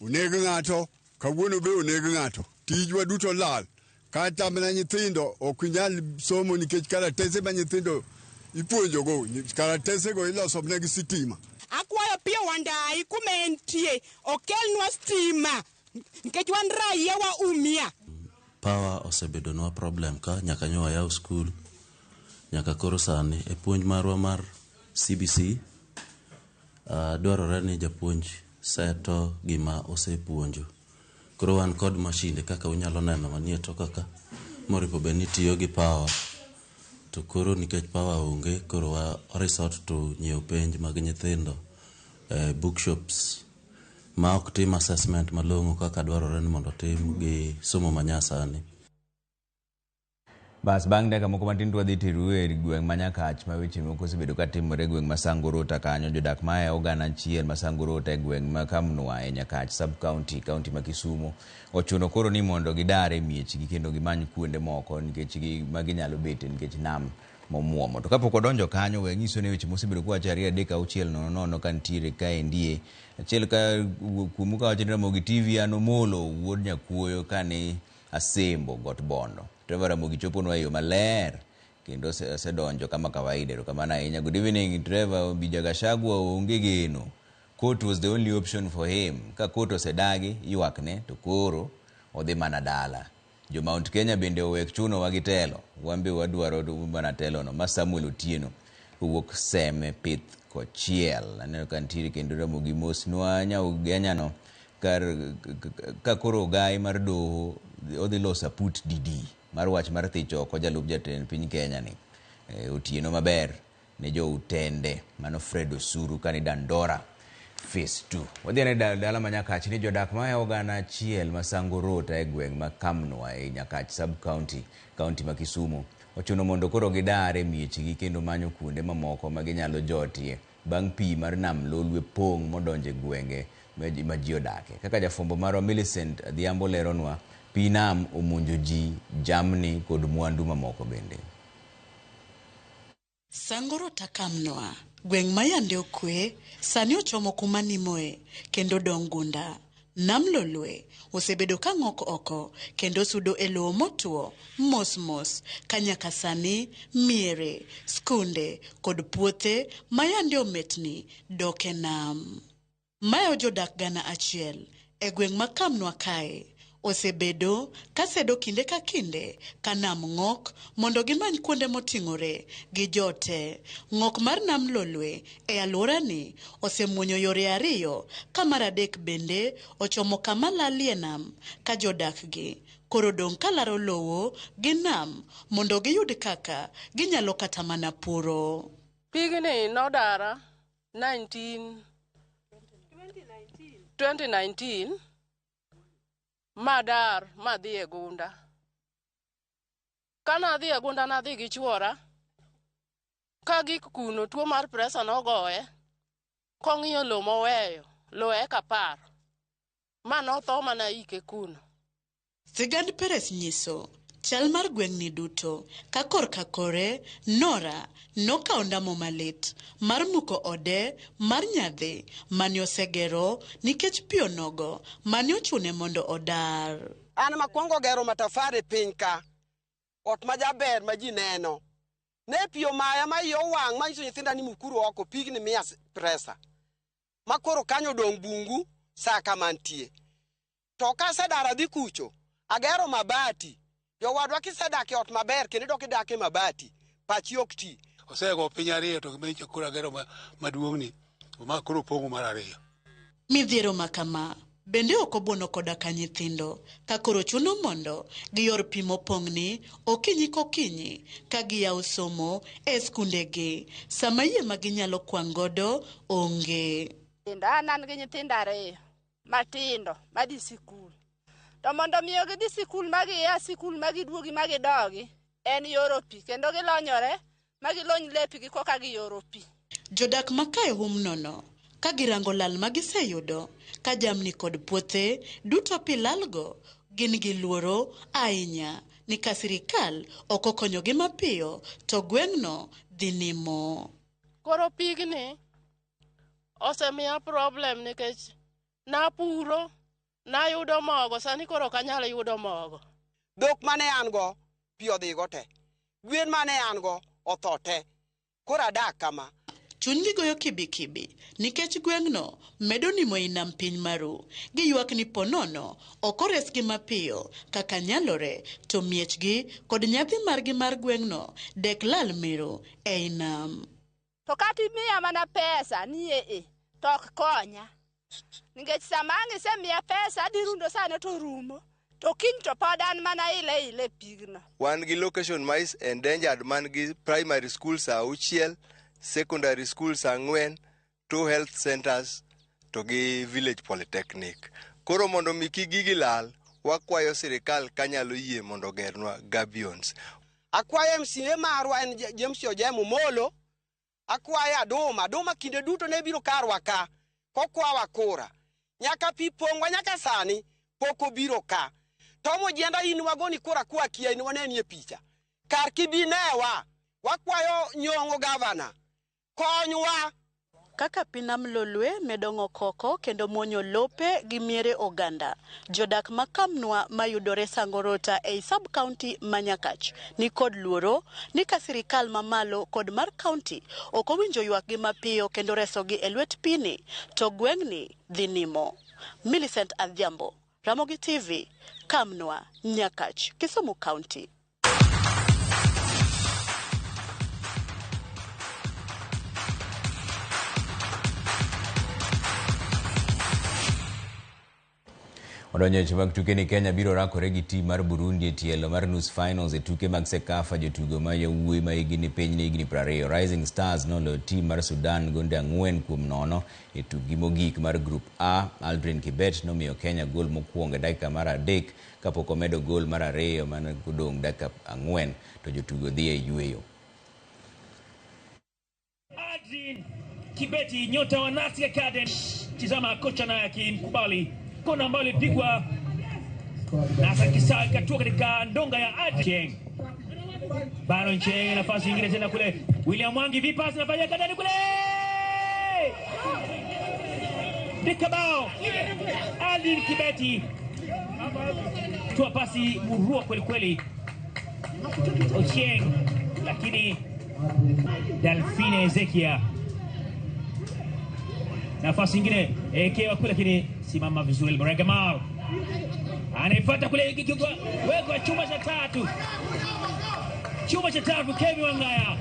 oneg ng'ato, kawuono be oneg ng'ato. Tijwa duto lal. Kata mana nyithindo ok nyal somo nikech kalatese ma nyithindo ipuonjogo, kalatesego iloso negi sitima. Akwayo Opiyo Wandayi kuma entie okelnwa stima nikech wan raia waumia. Power osebedonwa problem ka nyaka nyo wayaw skul nyaka koro sani e puonj marwa mar CBC dwarore ni japuonj seto gima osepuonjo. Koro wan kod mashinde kaka unyalo neno manie toka ka moripo bed ni tiyo gi power to koro nikech power onge koro wa resort to nyiewo penj mag nyithindo e bookshops ma ok tim assessment malong'o kaka dwarore ni mondo otim gi somo manyasani. Bas bang' dakika moko matin to wadhi terou e gweng' ma Nyakach ma weche moko osebedo ka timore e gweng' ma Sangorota kanyo. Jodak ma e oganda achiel ma Sangorota e gweng' ma Kamnwa e Nyakach sub county, county ma Kisumu ochuno koro ni mondo gidar e miechgi kendo gimany kuonde moko nikech ma ginyalo bete nikech nam momuomo. To kapok wadonjo kanyo, we anyiso ni weche mosebedo kwacho 2 3 6 0 0 ka nitiere kaendie. Achiel ka kuomu kawacho ni Ramogi TV an Omolo wuod Nyakuoyo kani Asembo Got Bondo. Trevor Ramogi choponwa e yo maler kendo osedonjo kama kawaida. Erokamano ahinya. Good evening Trevor. Obija Gachagua onge geno. Court was the only option for him. Ka court osedagi ywakne to koro odhi mana dala. Jo Mount Kenya bende owek chunowa gi telo. Wan be wadwaro mana telono. Ma Samuel Otieno owuok Seme Pith Kochiel. Aneno ka nitiere kendo Ramogi mosnwa Nyaugenyano ka koro ogai mar doho odhi loso aput DD mar wach mar thich oko jalup jatend piny Kenya ni. Otieno maber ne joutende. Mano Fred Osuru kani Dandora Phase 2. Wadhi ane dala ma Nyakach ni jodak ma e oganda achiel ma Sangorota e gweng' ma Kamnwa e Nyakach sub county, county ma Kisumu ochuno mondo koro gidar e miechgi kendo manyo kuonde mamoko ma ginyalo jotie bang' pi mar nam Lolwe pong' modonjo e gwenge ma ji odake. Kaka jafwambo marwa Millicent Adhiambo leronwa, pi nam omonjo ji, jamni kod mwandu mamoko bende. Sangorota Kamnwa, gweng' ma yande okwe, sani ochomo kuma nimoe kendo dong' gunda. Nam Lolwe osebedo ka ng'ok oko kendo sudo e lowo motwo mos mos ka nyaka sani miere, skunde kod puothe ma yande ometni dok e nam. Mayo jodak 1,000 e gweng' ma Kamnwa kae osebedo ka sedo kinde ka kinde ka nam ng'ok mondo gimany kuonde moting'ore gi jote. Ng'ok mar nam Lolwe e alworani osemuonyo yore 2 ka mar 3 bende ochomo kama lalie nam ka jodak gi koro dong' ka laro lowo gi nam mondo giyud kaka ginyalo kata mana puro. Pigni nodara 2019 madar madhi e gunda. Kana adhi e gunda nadhi gi chuora. Ka gik kuno tuo mar presa nogoye. Kong'iyo lo moweyo, lo eka 10. Ma notho mana ike kuno. Sigand Peres nyiso chal mar gweng'ni duto ka korka kore Nora nokawo ndamo malit mar muko ode mar nyadhi mane osegero nikech pi onogo mane ochune mondo odar. An makwongo gero matafari piny ka, ot majaber ma ji neno. Ne pi omaya ma iye owang' manyiso nyithinda ni mukuru oko pigni miya presa. Ma koro kanyo odong' bungu sa kama nitie. To kasedar adhi kucho, agero mabati. Jowadwa kisedak e ot maber kendo idok idak e mabati, pachi ok ti. Osego piny 2 to gimenyo koro agero maduong'ni, ma koro pong'o mar 2. Midhiero ma kama bende ok obuono koda ka nyithindo ka koro chuno mondo giyor pi mopong'ni okinyi kokinyi ka giyawo somo e skundegi sama yie ma ginyalo kwang' godo onge. An an gi nyithindo 2 matindo madhi sikul. To mondo miyo gidhi sikul ma gia sikul ma giduogi ma gidogi en yoro pi kendo gilonyore ma gilony lepgi koka giyoro pi. Jodak ma kae hum nono ka girango lal ma giseyudo ka jamni kod puothe duto pi lalgo gin gi luoro ahinya ni ka sirikal ok okonyogi mapiyo to gweng'no dhi nimo. Koro pigni osemiya problem nikech napuro, nayudo mogo, sani koro ok anyal yudo mogo. Dhok mane an go pi odhigo te, gwen mane an go otho te, koro adak kama. Chunygi goyo kibikibi nikech gweng'no medo nimo ei nam piny maru. Giywak ni ponono ok oresgi mapiyo kaka nyalore to miechgi kod nyadhi margi mar gweng'no dek lal miru ei nam. To kata imiya mana pesa ni ee to ok konya. Nikech sama ang' isemiya pesa adhi rundo sano to rumo. To kiny to pod an mana ile ile pigno. Wan gi location ma is endangered man gi primary schools 6, secondary schools 4, 2 health centers to gi village polytechnic. Koro mondo mi kik gigi lal, wakwayo sirikal kanyalo yie mondo ogernwa gabions. Akwayo MCA marwa en James Ojemo Molo, akwayo Aduma, Aduma kinde duto ne biro karwa ka, kokwawa kura. Nyaka pi pong'wa nyaka sani, pok obiro ka. Tom Ojienda in wagoni kura kwa kia in waneni e picha. Kar kibinewa, wakwayo Nyong'o gavana, konywa. Kaka pi nam Lolwe medo ng'ok oko kendo muonyo lope gi miere oganda. Jodak ma Kamnwa mayudore Sangorota ei sub-county ma Nyakach ni kod luoro ni ka sirikal mamalo kod mar county ok owinjo ywakgi mapiyo kendo resogi e lwet pini to gweng'ni dhi nimo. Millicent Adhiambo, Ramogi TV, Kamnwa, Nyakach, Kisumu County. Odonjo e weche mag tuke ni Kenya biro rakore gi tim mar Burundi e tielo mar nus finals e tuke mag CECAFA jotugo ma yawuoyi ma higni piny ne higni 20. Rising Stars noloyo tim mar Sudan gonde 4-0 e tukgi mogik mar Group A. Aldrin Kibet nomiyo Kenya gol mokwongo e dakika mar 3 kapok omedo gol mar 2 mana kodong' dakika 4 to jotugo dhi e yweyo. Aldrin Kibeti, nyota wa Nasi Academy. Tizama kocha naye akimkubali kona ambayo ilipigwa na Sakisa ikatua katika ndonga ya Adrian. Baron Cheng, nafasi nyingine tena kule. William Mwangi vipas nafanya ndani kule. Dikabao. Aldrin Kibeti. Tua pasi murua kweli kweli. Ochieng, lakini Delphine Ezekia. Nafasi nyingine ekewa kule, lakini simama vizuri Gamal. Anaifuata kule wekwa chuma cha tatu. Chuma cha tatu Kevin Wangaya.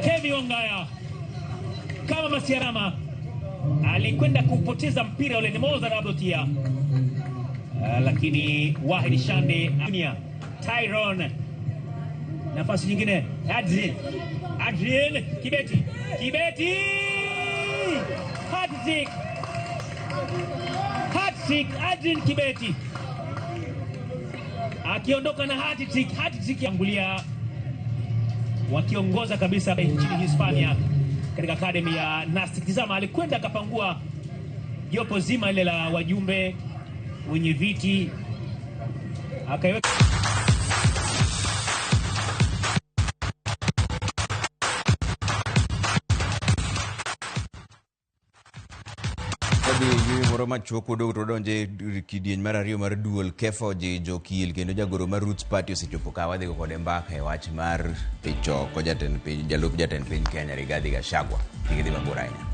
Kevin Wangaya kama Masiarama alikwenda kupoteza mpira ule, ni Moza Rabotia. Lakini Wahid Shande Tyrone. Nafasi nyingine Adrian. Adrian Kibeti. Kibeti! Hat-trick. Hat-trick Adrian Kibeti. Akiondoka na hat-trick, hat-trick angulia wakiongoza kabisa nchini Hispania katika academy ya Nastic. Tazama alikwenda akapangua jopo zima ile la wajumbe wenye viti akaiweka. Moro machuok odong' to donje kidieny mar ariyo mar duol Kefa Ojijo Kiel kendo jagoro mar Roots Party osechopo ka wadhi go kode mbaka e wach mar choko jatend piny jalup jatend piny Kenya Rigathi Gachagua. Kik idhi mabor ahinya.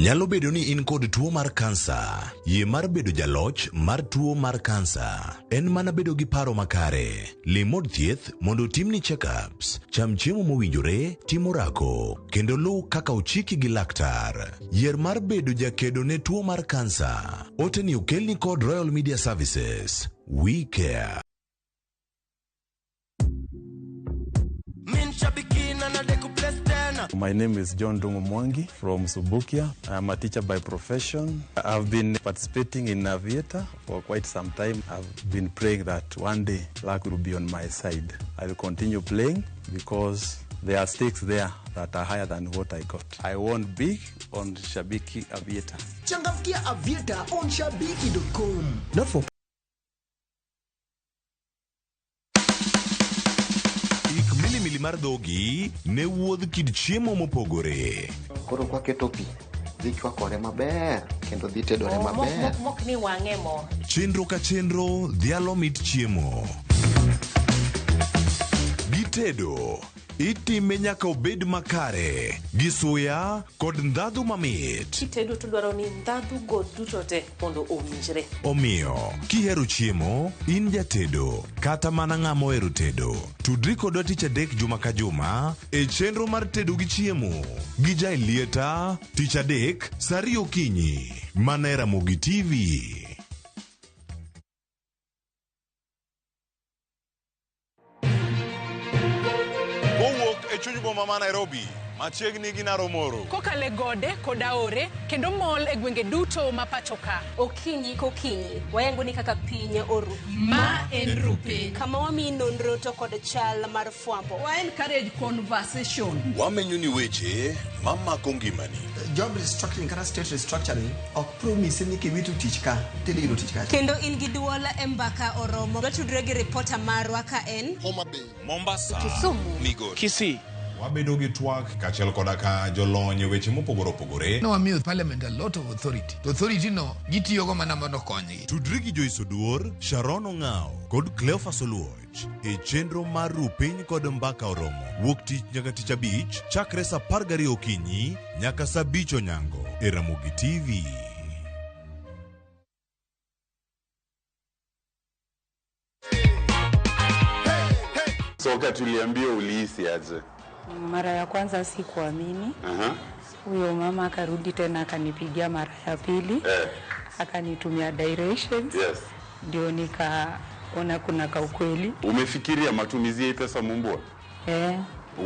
Nyalo bedo ni in kod tuo mar kansa. Yie mar bedo jaloch mar tuo mar kansa en mana bedo gi paro makare. Lim od thieth mondo otimni check-ups, cham chiemo mowinjore, tim orako, kendo luw kaka ochiki gi laktar. Yier mar bedo jakedo ne tuo mar kansa. Ote ni okelni kod Royal Media Services. We care. Min shabiki na na deku place tena. My name is John Dungu Mwangi from Subukia. I'm a teacher by profession. I've been participating in Aviator for quite some time. I've been praying that one day luck will be on my side. I will continue playing because there are stakes there that are higher than what I got. I won big on Shabiki Aviator. Changamkia Aviator on shabiki.com. Not for Ik milimili mar dhogi ne wuodh kit chiemo mopogore. Koro kwaketo pi, dhi chwakore maber kendo dhi tedore maber. Mok ni wang'e mo. Chenro ka chenro dhialo mit chiemo. Gitedo itime nyaka obed makare gi suya kod ndhadhu mamit. Kitedo to dwaro ni ndhadhu go duto te mondo owinjre. Omiyo, kihero chiemo, in jatedo kata mana ng'ama ohero tedo, tudri kodwa tich adek juma ka juma e chenro mar tedo gi chiemo gi Jaelieta tich adek saa ariyo okinyi mana e Ramogi TV. Kowuok e chuny boma ma Nairobi, machiegni gi Naromoro. Kokalo e gode kod aore kendo mol e gwenge duto ma pacho ka. Okinyi kokinyi, wayango ni kaka piny oru. Ma en Rupiny. Kama wamiyi nonro to kod chal mar fwambo. Wa encourage conversation. Wamenyo ni weche mamako ngimani. Job restructuring kata state restructuring ok promise ni kiwito tich ka tidhi yudo tich kacha. Kendo in gi duol e mbaka oromo. Watudre gi ripota marwa ka en Homa Bay, Mombasa, Kisumu, Migori, Kisii. Wabedo gi twak kaachiel koda ka jolony e weche mopogore opogore. Nowamiyo parliament a lot of authority. To authority no gitiyogo mana mondo okonygi. Tudri gi Joyce Oduor, Sharon Ong'ao kod Cleophas Oluoch e chenro mar Rupiny kod Mbaka Oromo wuok tich nyaka tich abich chakre saa 12 okinyi nyaka saa 5 onyango e Ramogi TV. So wakati uliambiwa ulihisi aje? Mara ya kwanza sikuamini. Huyo mama akarudi tena akanipigia mara ya pili. Akanitumia directions. Yes. Ndio nikaona kuna kaukweli. Umefikiria matumizi ya hii pesa Mumbua?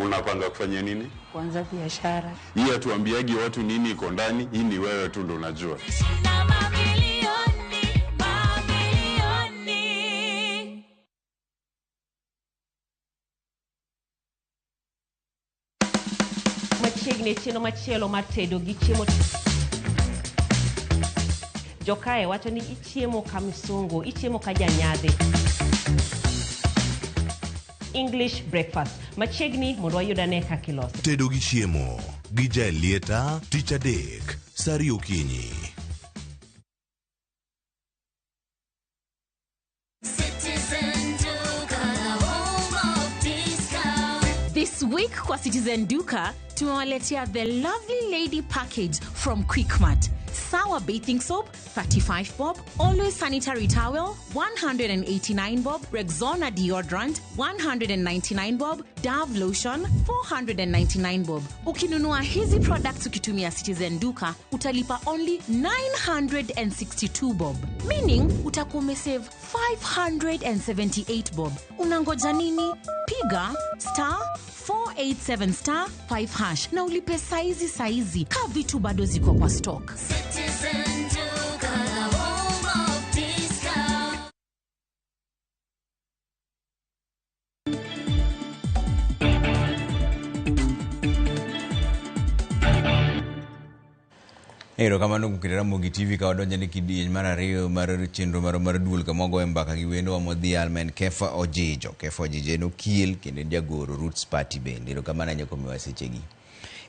Unapanga kufanya nini? Kuanza biashara. Hii hatuambiagi watu nini iko ndani, hii ni wewe tu ndo unajua. Machiegni e chenro machielo mar tedo gi chiemo. Jokae wacho ni ichiemo ka misungu, ichiemo ka janyadhi. English breakfast. Machiegni mondo wayud ane kaka iloso. Tedo gi chiemo gi Jaelieta tich adek saa ariyo okinyi. This week kwa Citizen Duka tumewaletea the Lovely Lady package from Quickmart. Sour bathing soap 35 bob, Always sanitary towel 189 bob, Rexona deodorant 199 bob, Dove lotion 499 bob. Ukinunua hizi products ukitumia Citizen Duka utalipa only 962 bob, meaning utakuwa umesave 578 bob. Unangoja nini? Piga star 487 star 5 hash na ulipe saizi saizi ka vitu bado ziko kwa stock. Citizen Duka, the home of discount. Erokamano kuom keto Ramogi TV ka wadonjo ne kidieny mar ariyo mar chenro marwa mar duol kama wagoye mbaka gi wendowa modhial ma en Kefa Ojijo. Kefa Ojijo en okil kendo en jagoro Roots Party bende. Erokamano ahinya kuom miyowa sechegi.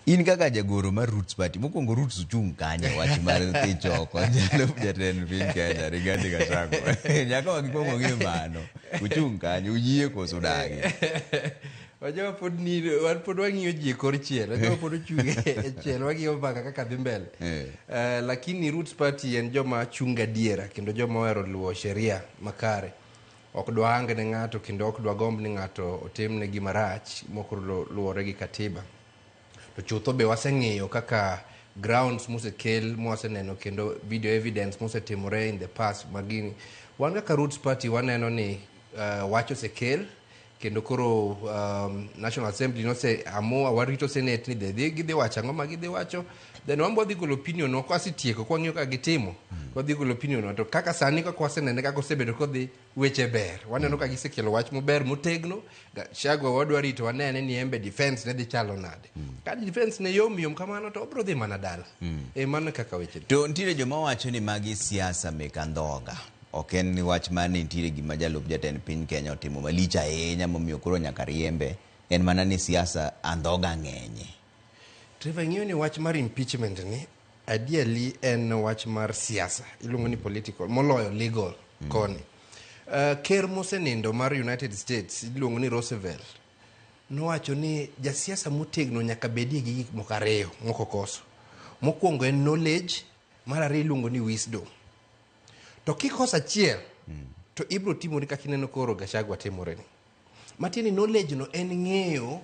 In kaka jagoro mar Roots Party, mokwongo Roots ochung' kanye wach mar thich oko jalup jatend piny Kenya Rigathi Gachagua. Nyaka wakwong wang'e mano. Uchung' kanye, uyie koso udagi? Wajua pod ni wan pod wang'iyo ji e kor chiel, wajua pod ochung' e chiel wang'iyo mbaka kaka dhi mbele. Lakini Roots Party en joma chung' gadiera kendo joma ohero luwo sheria makare. Ok dwa hang ne ng'ato kendo ok dwa gomb ni ng'ato otimne gima rach mok luwore gi katiba. To chutho be waseng'iyo kaka grounds mosekel mwaseneno kendo video evidence mosetimore in the past magini. Wan kaka Roots Party waneno ni wach osekel Kendo koro National Assembly nose amua warito Senate ni dhi gidhi wacho ang'o ma gidhi wacho. Then wan wadhi golo opinion wa kwasetieko kwang'iyo kaka gitimo. Wadhi golo opinion wa to kaka sani kaka wasenene kaka osebedo kodhi weche ber. Waneno ka gisekelo wach maber motegno. Gachagua wadwa rito wanene ni embe defense ne dhi chalo nade. Ka defense ne yom yom kamano to obro dhi mana dala. E mano kaka weche. To nitiere joma wacho ni magi siasa mek andhoga. Ok en wach mar ni nitiere gima jalup jatend piny Kenya otimo malich ahinya momiyo koro nyaka riembe. En mana ni siasa andhoga ng'enye. Trevor, ing'eyo ni wach mar impeachment ni adieri en wach mar siasa. Iluongo ni political moloyo legal koni. Ker mosenindo mar United States iluongo ni Roosevelt nowacho ni jasiasa motegno nyaka bedie gi gik moko ariyo mok okoso. Mokwongo en knowledge, mar ariyo iluongo ni wisdom. To kikoso achiel to ibro timori kaka ineno koro Gachagua timore ni. Matiende ni knowledge no en ng'eyo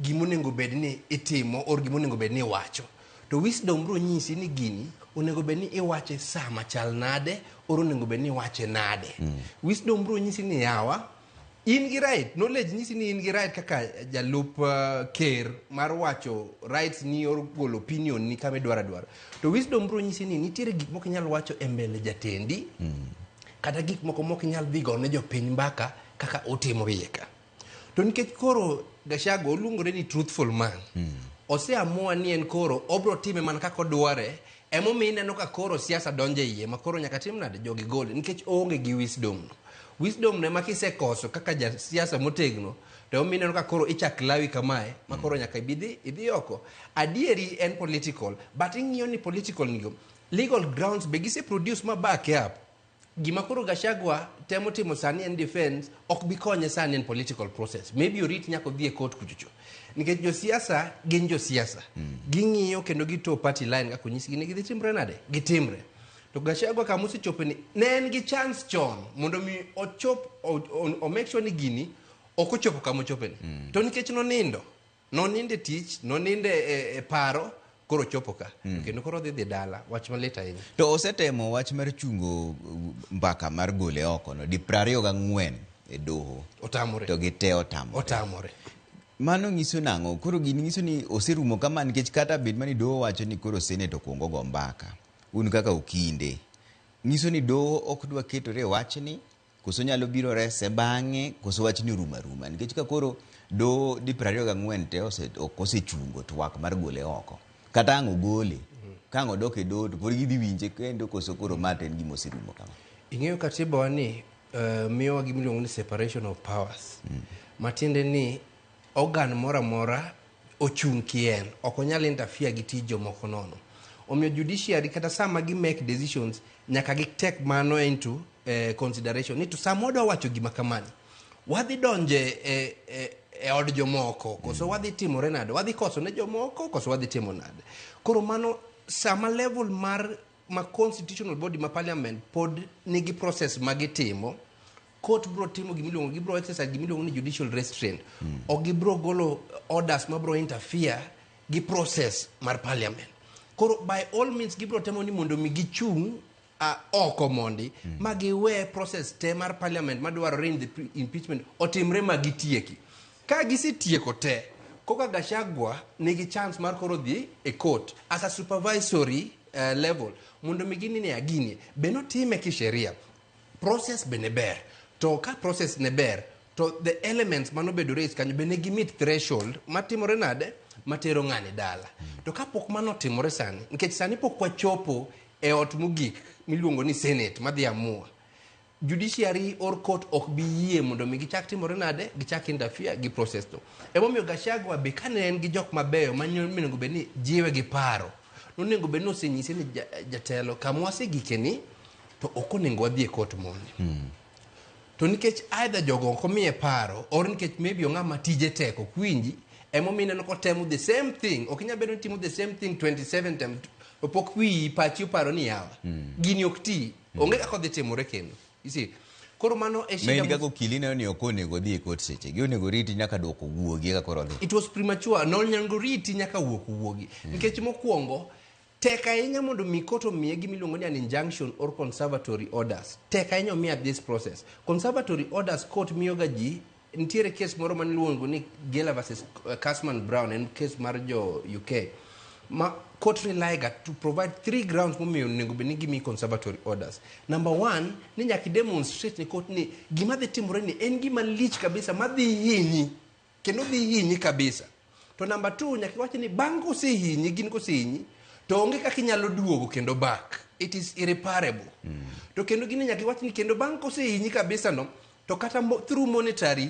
gimonego bed ni itimo or gimonego bed ni iwacho. To wisdom bro nyisi ni gini onego bed ni iwache sa machal nade or onego bed ni iwache nade. Wisdom bro nyisi ni yawa in gi right, knowledge nyisi ni in gi right kaka jalup ker mar wacho rights ni or golo opinion ni kama idwaro adwara. To wisdom bro nyisi ni nitiere gik mok inyal wacho e mbele jatendi kata gik moko mok inyal dhi gone jopiny mbaka kaka otimo iye ka. To nikech koro Gachagua oluongore ni truthful man, oseamua ni en koro obro time mana kaka odware, emomiyo ineno ka koro siasa donjo e iye ma koro nyaka tim nade jogi gole nikech oonge gi wisdom no. Wisdom no ema kisekoso kaka jasiasa motegno to emomiyo ineno ka koro ichak lawi kamae ma koro nyaka ibidhi idhi oko. Adieri en political but ing'iyo ni political nigo legal grounds be gise produce ma back up. Gima koro Gachagua temo timo sani en defense ok bi konye sani en political process. Maybe orit nyaka odhi e court kuchocho. Nikech josiasa gin josiasa. Ging'iyo kendo gito party line kaka onyisgi ni gidhi timre nade? Gitimre. To Gachagua kama osechope ni ne en gi chance chon mondo mi ochop o make sure ni gini ok ochopo kama ochope ni. To nikech nonindo, nonindo e tich, nonindo e paro, koro ochopo ka. Kendo koro odhi dhi dala, wach malit ahinya. To osetemo wach mar chungo mbaka mar gole oko no di 24 e doho. Otamore. To gite otamore. Otamore. Mano nyiso nang'o? Koro gini nyiso ni oserumo kama nikech kata bed mani doho wacho ni koro Senate okuongo go mbaka. Un kaka okinde. Nyiso ni doho ok dwa ketore e wachni, koso nyalo biro rese bang'e, koso wachni orumo aruma. Nikech ka koro doho di 24 te ok osechungo twak mar gole oko. Kata ang' ogole, ka ang' odok e doho to pod gidhi winje kendo koso koro ma to en gima oserumo kama. Ing'eyo katiba wa ni miyowa gima iluongo ni separation of powers. Matiende ni organ moro amora ochung' kien, ok onyal interfere gi tij jomoko nono. Omiyo judiciary kata sama gi make decisions nyaka gi take mano into consideration ni to sama wadwa wacho gima kamani wadhi donje e od jomoko koso wadhi timore nade, wadhi koso ne jomoko koso wadhi timo nade. Koro mano sama level mar ma constitutional body ma parliament pod nigi process ma gitimo, court bro timo gimiluongo, gibro exercise gimiluongo ni judicial restraint. Ok gibro golo orders ma bro interfere gi process mar parliament. Koro by all means gibro temo ni mondo mi gichung' oko mondi ma giwe process te mar parliament madwarore in the impeachment otimre ma gitieki. Ka gisetieko te, koka Gachagua nigi chance mar koro dhi e court as a supervisory level mondo mi gini ne agini be notime kisheria. Process be ne ber. To ka process ne ber, to the elements manobedo raised kanyo be ne gi meet threshold matimore nade matero ng'ani dala. To kapok mano otimore sani, nikech sani pok wachopo e ot mogik miluongo ni Senate madhi amua. Judiciary or court ok bi yie mondo mi gichak timore nade, gichak interfere gi process no. Emomiyo Gachagua be kane en gi jok mabeyo manonego bed ni jiwe gi paro, nonego bed ni osenyise ni jatelo kama wasegike ni to ok onego wadhi e court mondi. To nikech either jogo ok omiye paro or nikech maybe ong'ama tije tek ok winji, emomiyo ineno kotemo the same thing. Ok inyal bedo ni timo the same thing 27 times to pok wiyi pachi oparo ni yawa. Gini ok ti, onge kaka odhi timore kendo. You see? Koro mano e shida. Ma in kaka okili ineno ni ok onego odhi e court seche gi, onego riti nyaka duoko wuogi eka koro odhi. It was premature. Nonego riti nyaka wuok wuogi. Nikech mokwongo tek ahinya mondo mi court omiye gima iluongo ni an injunction or conservatory orders. Tek ahinya omiya this process. Conservatory orders court miyoga ji Nitiere case moro mane iluongo ni Gela versus Kasman Brown, en case mar jo UK ma court rely ga to provide three grounds momiyo onego bed ni gimiyi conservatory orders. Number one, ni nyaka i demonstrate ne court ni gima dhi timore ni en gima lich kabisa madhi hinyi kendo dhi hinyi kabisa. To number two, nyaka iwach ni bang' kosehinyi, gin kosehinyi, to onge kaka inyalo duogo kendo back. It is irreparable. To kendo gini nyaka iwach ni kendo bang' kosehinyi kabisa no, to kata through monetary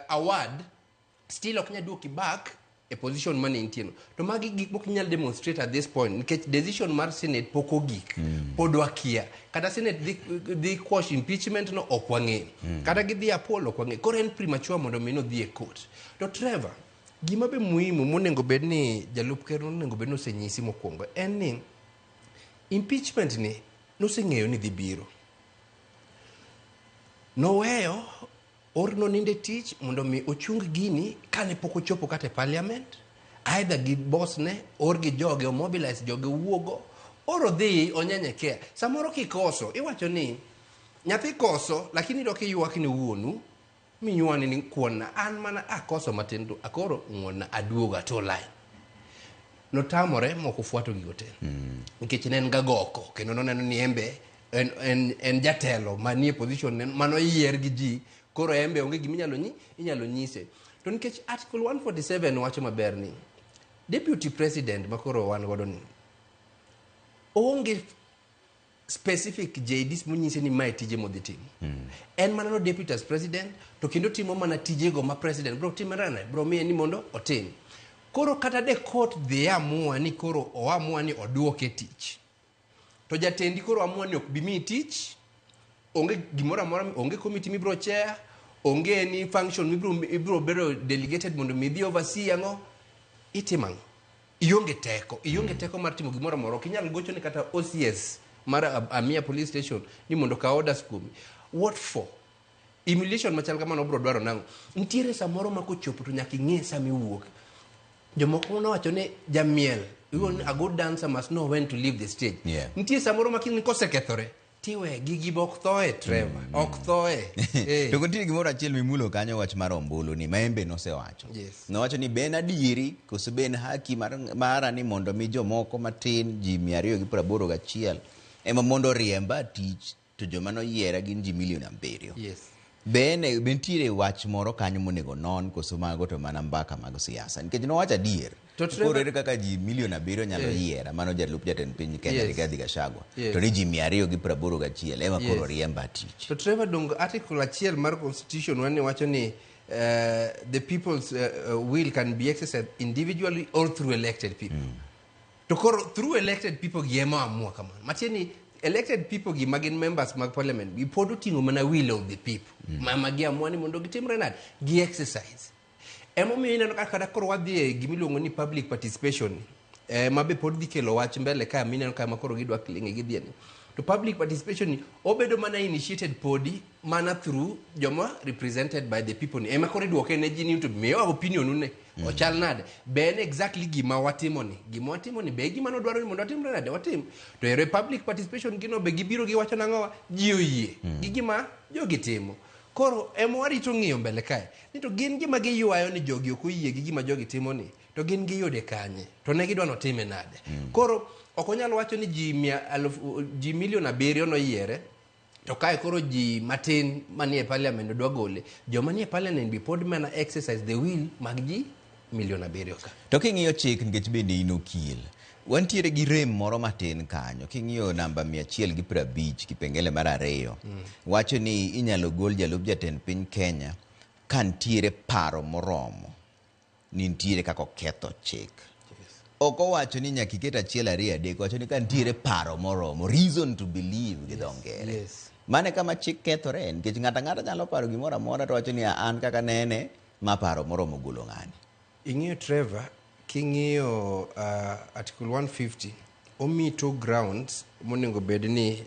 award still ok nyal duoki back e position mane intie no. To magi gik mok inyal demonstrate at this point nikech decision mar Senate pok ogik. Pod wakia. Kata Senate dhi quash impeachment no ok wang'eyo. Kata gidhi appeal ok wang'eyo. Koro en premature mondo mi nodhi e court. To Trevor, gima be muhimu monego bed ni jalup ker onego bed ni osenyisi mokwongo en ni impeachment ni noseng'eyo ni dhi biro. Noweyo or nonindo e tich mondo mi ochung gini kane pok ochopo kata e parliament, either gi boss ne or gi joge omobilize joge owuogo or odhi onyenyekea. Samoro kikoso iwacho ni nyathi koso, lakini dok iywak ni wuonu miywani ni kuonna an mana akoso matin to akoro ng'wonna aduogo ato line. Notamore mok ofuato gigo te nikech ne en gagoko kendo noneno ni embe en jatelo manie position ne manoyier gi ji, koro embe onge gima inyalo nyise. To nikech article 147 wacho maber ni deputy president makoro wan godo ni oonge specific JDs monyise ni mae tije modhi timo. En mana no deputy as president to kendo timo mana tijego ma president bro timore bro miye ni mondo otim. Koro kata de court dhi amua ni koro oamua ni oduoke tich, to jatendi koro amua ni ok bi miyi tich, onge gimoro amora, onge committee mibro chair, onge any function mibro ibro bedo delegated mondo mi idhi oversee. Ang'o itimo? Ang'o? Ionge teko mar timo gimoro amora. Ok inyal gocho ne kata OCS mar Amia police station ni mondo okaw orders kuomi. What for? Humiliation machal kamano bro dwaro nang'o? Nitiere samoro ma kochopo to nyaka ing'e sama iwuok. Jomoko nowacho ni jamiel iluongo ni a good dancer must know when to leave the stage. Nitie samoro ma kiny kosekethore tiwe gigi be ok thoe, Trevor, ok thoe. To nitie gimoro achiel mimulo kanyo, wach mar ombulu ni ma embe nosewacho. Nowacho ni be en adieri koso be en haki mara ni mondo mi jomoko matin ji 281 ema mondo oriemba tich to joma noyiera gin ji milion 7. Be nitiere wach moro kanyo monego non koso mago to mana mbaka mag siasa? Nikech nowacho adier. To Koro ere kaka ji milion 7 nyalo yiera mano jalup jatend piny Kenya Rigathi Gachagua to ni ji 281 ema koro riemba tich? To Trevor, dong article achiel mar constitution wane wacho ni the people's will can be exercised individually or through elected people. To koro through elected people gi ema amua kamano. Matiende ni elected people gi ma gin members mag parliament gi pod oting'o mana will of the people. Ma giamua ni mondo gitimre nade? Gi exercise. Emomiyo ineno ka kata koro wadhi e gimiluongo ni public participation ma be pod dhi kelo wach mbele ka mineno ka ma koro gidwa kling'e gidhie ni. To public participation ni obedo mana initiated podi mana through joma represented by the people ni. Ema koro iduoke ne ji ni to miwa opinion une. Ochal nade? Be en exactly gima watimo ni? Gima watimo ni be e gima nodwaro ni mondo watimre nade? Watim. To ere public participation gino be gibiro giwacho nang'owa? Ji oyie gi gima jogi timo. Koro ema warito ng'iyo mbele kae. Ni to gin gima giywayo ni jogi ok oyie gi gima jogi timo ni. To gin giyude kanye? To ne gidwa notime nade? Koro ok onyal wacho ni ji mia alufu, ji milion 7 noyiere to kae koro ji matin manie parliament dwa gole. Joma nie parliament be pod mana exercise the will mag ji milion 7 ka. To king'iyo chik, nikech bende in okil, wantiere gi rem moro matin kanyo. King'iyo namba 150 kipengele mar 2 wacho ni inyalo gol jalup jatend piny Kenya ka nitiere paro moromo ni nitiere kaka oketho chik. Ok owacho ni nyaka iket achiel ariyo adek, owacho ni ka nitiere paro moromo, reason to believe gi dho ngere. Mano e kama chik kethore nikech ng'ato ang'ata nyalo paro gimoro amora to wacho ni an kaka nene ma paro moromo golo ng'ani. Ing'iyo Trevor, king'iyo article 150 omiyi two grounds monego bed ni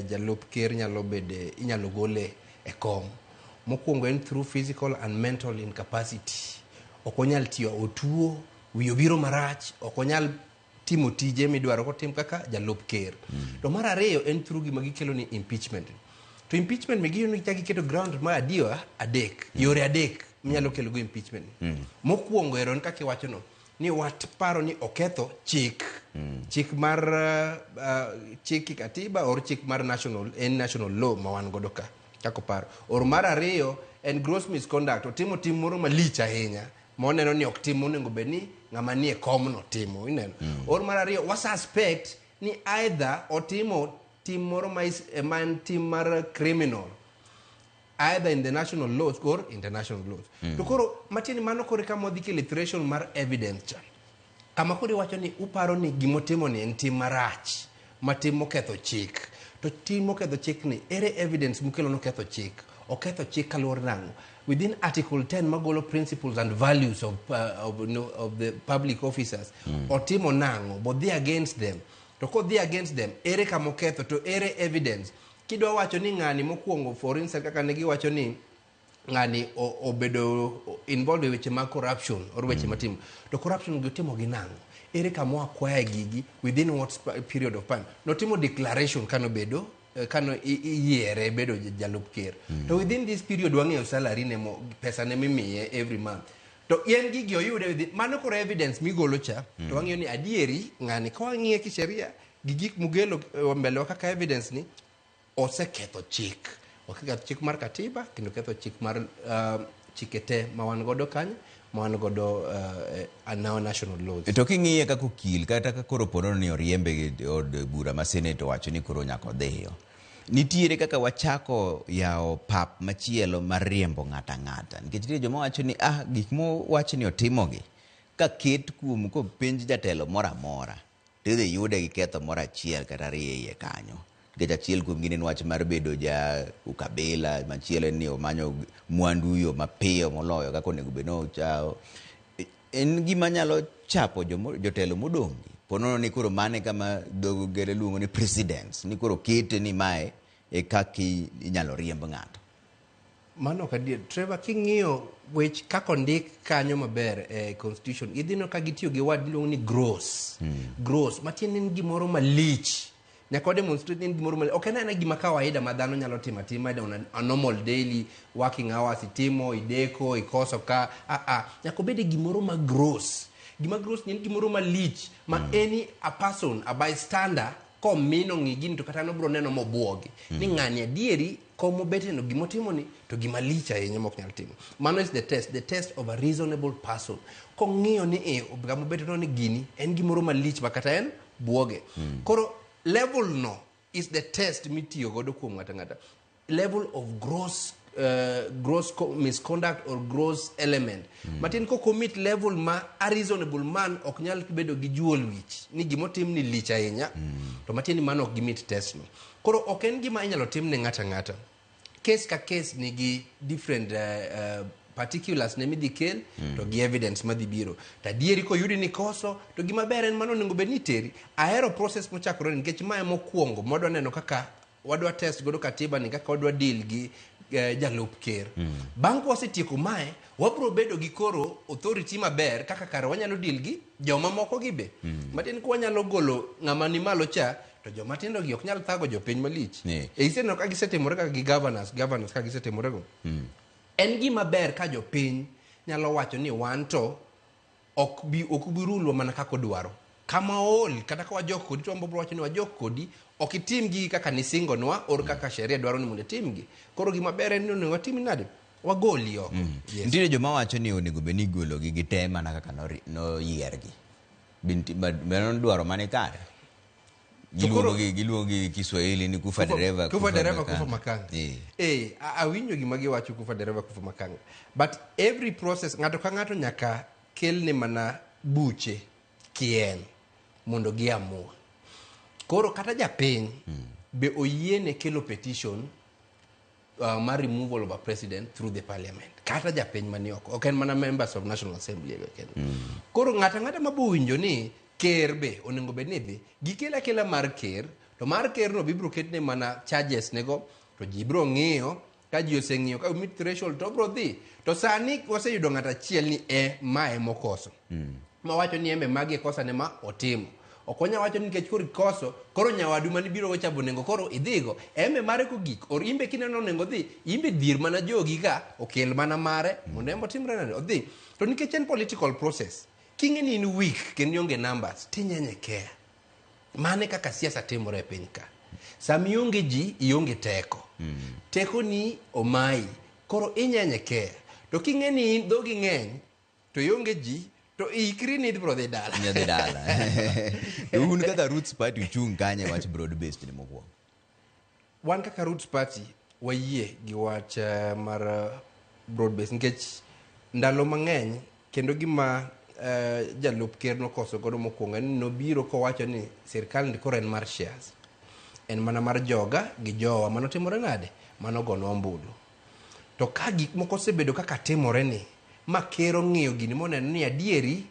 jalup ker nyalo bede inyalo gole e kom. Mokwongo en through physical and mental incapacity. Ok onyal tiyo, otuo, wiye obiro marach, ok onyal timo tije midwaro kotim kaka jalup ker. To mar ariyo en through gima gikelo ni impeachment. To impeachment migi ni chaki keto ground mar adiwa adek, yore adek minyalo kelo go impeachment. Mokwongo ero en kaka iwacho no ni wat paro ni oketho chik. Chik mar chik katiba or chik mar national en national law ma wan godo ka kaka oparo. Or mar ariyo en gross misconduct otimo tim moro malich ahinya ma oneno ni ok tim monego bed ni ng'ama nie komno timo ineno. Or mar ariyo wa suspect ni either otimo tim moro ma, is, ma en tim mar criminal either in the national laws or international laws. To koro matiende mano koro kama wadhi kelo threshold mar evidence cha. Kama koro iwacho ni uparo ni gimotimo ni en tim marach ma tim moketho chik. To tim moketho chik ni ere evidence mukelo noketho chik? Oketho chik kaluwore nang'o? Within article 10 magolo principles and values of, no, of the public officers otimo nang'o? Bodhi against them. To kodhi against them, ere kama oketho to ere evidence? Kidwa wacho ni ng'ani mokwongo for instance kaka ne giwacho ni ng'ani obedo involved e weche mag corruption or weche matimo to corruption gi otimo gi nang'o ere kama acquire gigi within what period of time notimo declaration kanobedo kano iyiere bedo jalup ker to within this period wang'eyo salary ne mo, pesa ne mimiye every month to en gigi oyude within mano koro evidence migolo cha to wang'eyo ni adieri ng'ani ka wang'iye kisheria gi gik mugelo mbelewa kaka evidence ni oseketho chik oketho chik mar katiba kendo ketho chik mar chike te ma wan godo kanyo ma wan godo our national laws. To king'iye kaka okil kata ka koro ponono ni oriembe gi od bura ma senate owacho ni koro nyaka odhiyo nitiere kaka wachako yawo pap machielo mar riembo ng'ato ang'ata nikech nitie joma wacho ni ah gik mowach ni otimogi ka ket kuom kopenj jatelo moro amora tidhi yude gi ketho moro achiel kata ariyo e iye kanyo nikech achiel kuomgi en wach mar bedo ja ukabila machielo en ni omanyo mwandu yo mapiyo moloyo kaka onego bed ni ochawo en gima nyalo chapo jotelo modong' gi ponono ni koro mane kama dho ngere luongo ni precedence ni koro kete ni mae e kaka inyalo riemb ng'ato. Mano ok adier. Trevor, king'iyo wech kaka ondik kanyo maber e constitution, idhi neno ka gitiyo gi word miluongo ni gross. Gross, matiende en gimoro malich. Nyaka wa demonstrate ni en gimoro malich. Ok en aena gima kawaida ma dhano nyalo timo atima on a normal daily working hours itimo, ideko, ikoso ka. Ah ah, nyaka obed e gimoro ma gross. Gima gross ni en gimoro malich ma any a person, a bystander komino ng'i gini to kata nobro neno mobuogi ni ng'ani adieri komobete no gimotimo ni to gima lich ahinya mok nyal timo. Mano is the test of a reasonable person kong'iyo ni e kamobete no ni gini en gimoro malich ma kata en buoge. Koro level no is the test mitiyo godo kuom ng'ato ang'ata, level of gross misconduct or gross element. Matin ko commit level ma a reasonable man ok nyal bedo gi juol wich ni gimotim ni lich ahinya to matiende ni mano ok gimit test no. Koro ok en gima inyalo tim ne ng'ato ang'ata. Case ka case nigi different particulars ne midhi kel to gi evidence madhi biro. To adieri koyudi ni koso to gima ber en mano onego bed ni iteri. Ahero process mochakore ni nikech mae mokwongo mwadwa neno kaka wadwa test godo katiba ni kaka wadwa deal gi jalup ker. Bang' ka wasetieko mae, wabro bedo gi koro authority maber kaka kare wanyalo deal gi joma moko gi be. Matin ka wanyalo golo ng'ama ni malo cha to joma tindo gi ok nyal thago jopiny malich. E iseneno ka gisetimore kaka gi governors ka gisetimore go. En gima ber ka jopiny nyalo wacho ni wan to ok bi rulwa mana kaka odwaro. Kama ool kata ka wajok kodi to wan bro wacho ni wajok kodi ok itim gigi kaka nisingonwa or kaka sheria dwaro ni mondo itimgi. Koro gima ber en ni onego watim nade? Wagoli oko. Yes. Nitiere joma wacho ni onego bed ni igologi gi te mana kaka noyiergi. Mano dwaro mane kare? Giluongo gi Kiswahili ni kufa dereva kufa dereva kufa makanga. Makanga. Awinjo gima giwacho kufa dereva kufa makanga. But every process ng'ato ka ng'ato nyaka kelne mana buche kien mondo giamua. Koro kata japiny be oyiene kelo petition mar removal of a president through the parliament. Kata japiny mani oko, ok en mana members of National Assembly kende. Koro ng'ato ang'ata mabowinjo ni ker be onego bed ni dhi, gikel akela mar ker, to mar ker no bibiro ketne mana charges nego, to ji biro ng'iyo, ka ji oseng'iyo ka meet threshold to obiro dhi. To sani waseyudo ng'ato achiel ni e mae mokoso. Mawacho ni embe magi e kosa ne ma otimo. Ok wanyal wacho ni nikech koro ikoso, koro nyawadu mane ibiro go cha be onego koro idhigo. En be mare kogik, or in be kineno onego odhi, in be dhier mana jogi ka, okel mana mare, mondo en be otimre nade, odhi. To nikech en political process, king'e ni in weak kendo ionge numbers, tinyenye care. Mano e kaka siasa timore e piny ka. Sama ionge ji, ionge teko. Tekoni omayi, koro inyenye care. To king'e ni in dhogi ng'eny, to ionge ji, to ikri ni ibiro dhi dala. Idhi dala. To un kaka Roots Party uchung' kanye e wach broad based ni mokwongo? Wan kaka Roots Party wayie gi wach mar broad based nikech ndalo mang'eny kendo gima jalup ker nokoso godo mokwongo en ni nobiro kowacho ni sirkal ni koro en mar shares. En mana mar joga gi jowa. Mano timore nade? Mano gonwa ombulu. To ka gik moko osebedo kaka timore ni, ma ker ong'iyo gini moneno ni adieri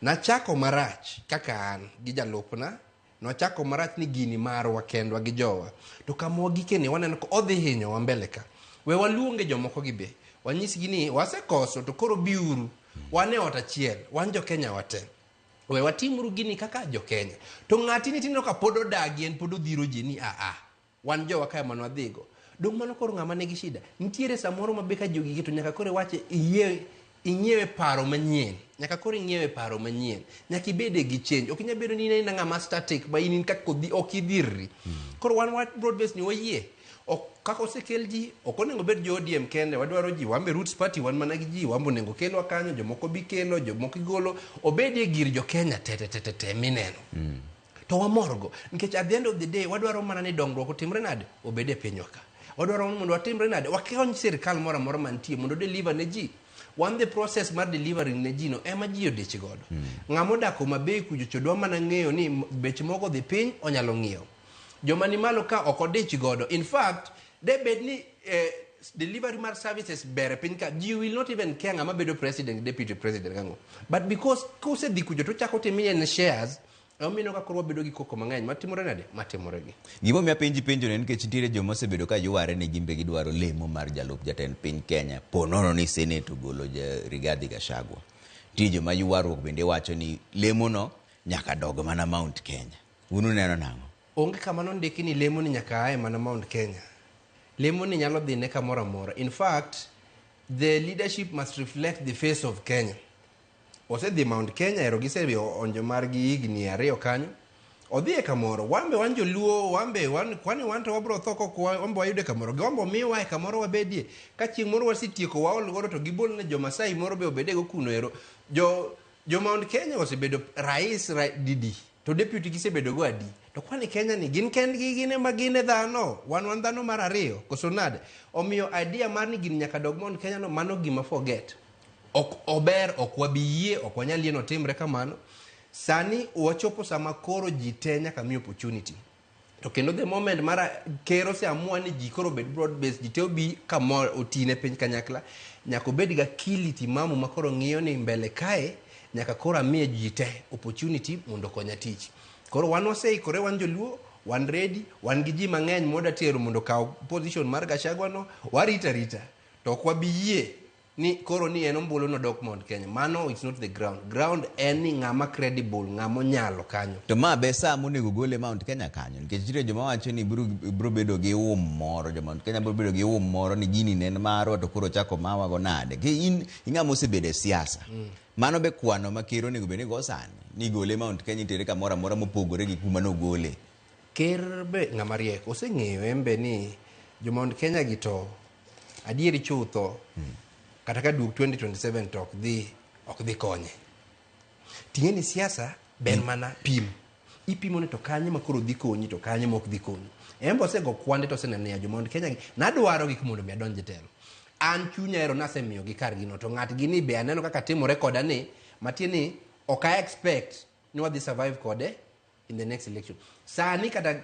nachako marach kaka an gi jalupna, nwachako marach ni gini marwa kendwa gi jowa. To kama wagikeni waneno ka odhi hinyowa mbele ka. We waluonge jomoko gi be. Wanyisgi ni wasekoso to koro biuru. Wan e ot achiel, wan jo Kenya wate. We watimuru gini kaka jo Kenya. To ng'ati ni tineno ka pod odagi en pod odhiro ji ni a a. Wan jowa kae mane wadhigo. Dong' mano koro ng'ama nigi shida. Nitiere samoro ma be ka jogi to nyaka koro iwache iyie ing'iewe paro manyien. Nyaka koro ing'iewe paro manyien. Nyaka ibede gi change. Ok inyal bedo ni in ng'ama static ma in in kaka odhi ok idhirri. Koro wan wa broad base ni wayie. Ok kaka osekel ji, ok onego bed jo ODM kende, wadwaro ji, wan be Roots Party wan mana gi ji, wan be onego kelwa kanyo, jomoko bi kelo, jomoko igolo, obedie gir jo Kenya te te te te te mineno. To wamorgo nikech at the end of the day wadwaro mana ni dongruok otimre nade obed e pinywa ka. Wadwaro mondo watimre nade wakony sirkal moro amora mantie mondo deliver ne ji. Wan the process mar delivering ne ji no ema ji odich godo. Ng'ama odak Homa Bay kucho cho dwa mana ng'eyo ni bech mogo odhi piny onyalo ng'iewo. Joma ni malo ka ok odich godo. In fact, de bed ni delivery mar services ber e piny ka, ji will not even care ng'ama bedo president, deputy president kang'o. But because kosedhi kucho to ochako timo en shares, emomiyo ka koro wabedo gi koko mang'eny matimore nade matimore gi. Gimomiyo apenji penjo ni nikech nitiere joma osebedo ka yware ni gin be gidwaro lemo mar jalup jatend piny Kenya po nono ni Senate ogolo Rigathi Gachagua. Nitie joma ywaruok bende wacho ni lemono nyaka dog mana Mount Kenya. Un uneno nang'o? Onge kama nondiki ni lemo ni nyaka ae mana Mount Kenya. Lemo ni nyalo dhine kamoro amora. In fact, the leadership must reflect the face of Kenya. Osedhi Mount Kenya ero gisedhi onjo margi higni 2 kanyo. Odhi e kamoro. Wan be wan joluo, wan be wan kwani wan to wabro tho kok wan be wayude kamoro. Wan be omiwa e kamoro wabedie. Ka chieng' moro wasetieko waol godo to gibol ne jo Masai moro be obedego kuno ero. Jo Mount Kenya osebedo rais didi to deputy gisebedo go adi. To kwani Kenya ni gin kendgi gin ema gin e dhano. Wan wan dhano mar 2 koso nade. Omiyo idea mar ni gini nyaka dog Mount Kenya no mano gima forget. Ok ober, ok wabi yie, ok wanyal yie notimre kamano. Sani wachopo sama koro ji te nyaka mi opportunity. To kendo the moment mar ker oseamua ni ji koro obed broad based, ji te obi kamoro otine piny kanyakla, nyaka obed gi akili timamu ma koro ng'iyo ni mbele kae nyaka koro amiye ji te opportunity mondo okonya tich. Koro wan waseikore, wan joluo, wan ready, wan gi ji mang'eny mwadwa tero mondo okaw position mar Gachagua no, warita rita. To ok wabi yie ni koro ni en ombulu nodok Mount Kenya. Mano it's not the ground. Ground en ni ng'ama credible, ng'ama onyalo kanyo. To ma be saa monego gole Mount Kenya kanyo? Nikech nitiere joma wacho ni biro bedo gi um moro, jo Mount Kenya biro bedo gi um moro ni gini ne en marwa to koro ochako mawa go nade. Ki in ing'ama osebedo e siasa. Mano be kwano ma ker onego bed ni go sani, ni gole Mount Kenya itere kamoro amora mopogore gi kuma nogole. Ker be ng'ama riek, oseng'eyo en be ni jo Mount Kenya gi to adieri chutho kata ka duog 2027 to ok dhi konye. Ting'e ni siasa ber mana pim. Ipimo ni to kanye ma koro dhi konyi to kanye ma ok dhi konyi. En be osego kwande to oseneno ni jo Mount Kenya gi nadwaro gik mondo mi adonj e telo. An chunya ero nasemiyo gi kargi no to ng'atgi ni be aneno kaka timore koda ni matiende ni ok a expect ni wadhi survive kode in the next election. Sani kata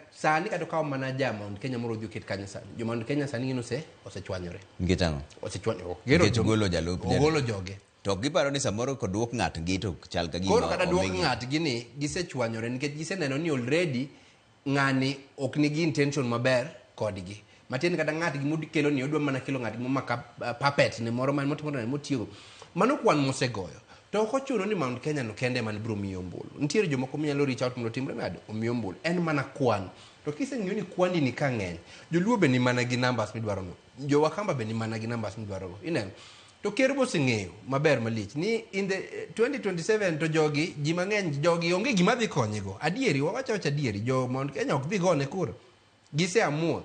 okaw mana ja Mount Kenya moro odhi oket kanyo sani. Jo Mount Kenya sani gin osechwanyore. Nikech ang'o? Osechwanyore. Ok gero Nikech golo jalup jatend. Ogolo joge. To ok giparo ni samoro koduok ng'atgi to chal ka gima Koro kata duok omigi. ng'atgi ni gisechwanyore nikech giseneno ni already ng'ani ok nigi intention maber kodgi. Matiende kata ng'atgi modikelo ni odwa mana kelo ng'atgi momaka puppet ne moro man motimo nade motiyogo. Mano kwan mosegoyo. To ok ochuno ni Mount Kenya no kende ema biro miyi ombulu. Nitiere jomoko minyalo reach out mondo otimre nade? Omiyi ombulu. En mana kwan. To kiseng'iyo ni kwandi ni ka ng'eny, joluo be ni mana gi numbers midwaro no. Jo Wakamba be ni mana gi numbers midwaro go. Ineno? To ker be oseng'eyo maber malich ni in the 2027 to jogi, ji mang'eny jogi onge gima dhi konye go. Adieri, wawacho awacha adieri, jo Mount Kenya ok dhi gone kura. Gise amua.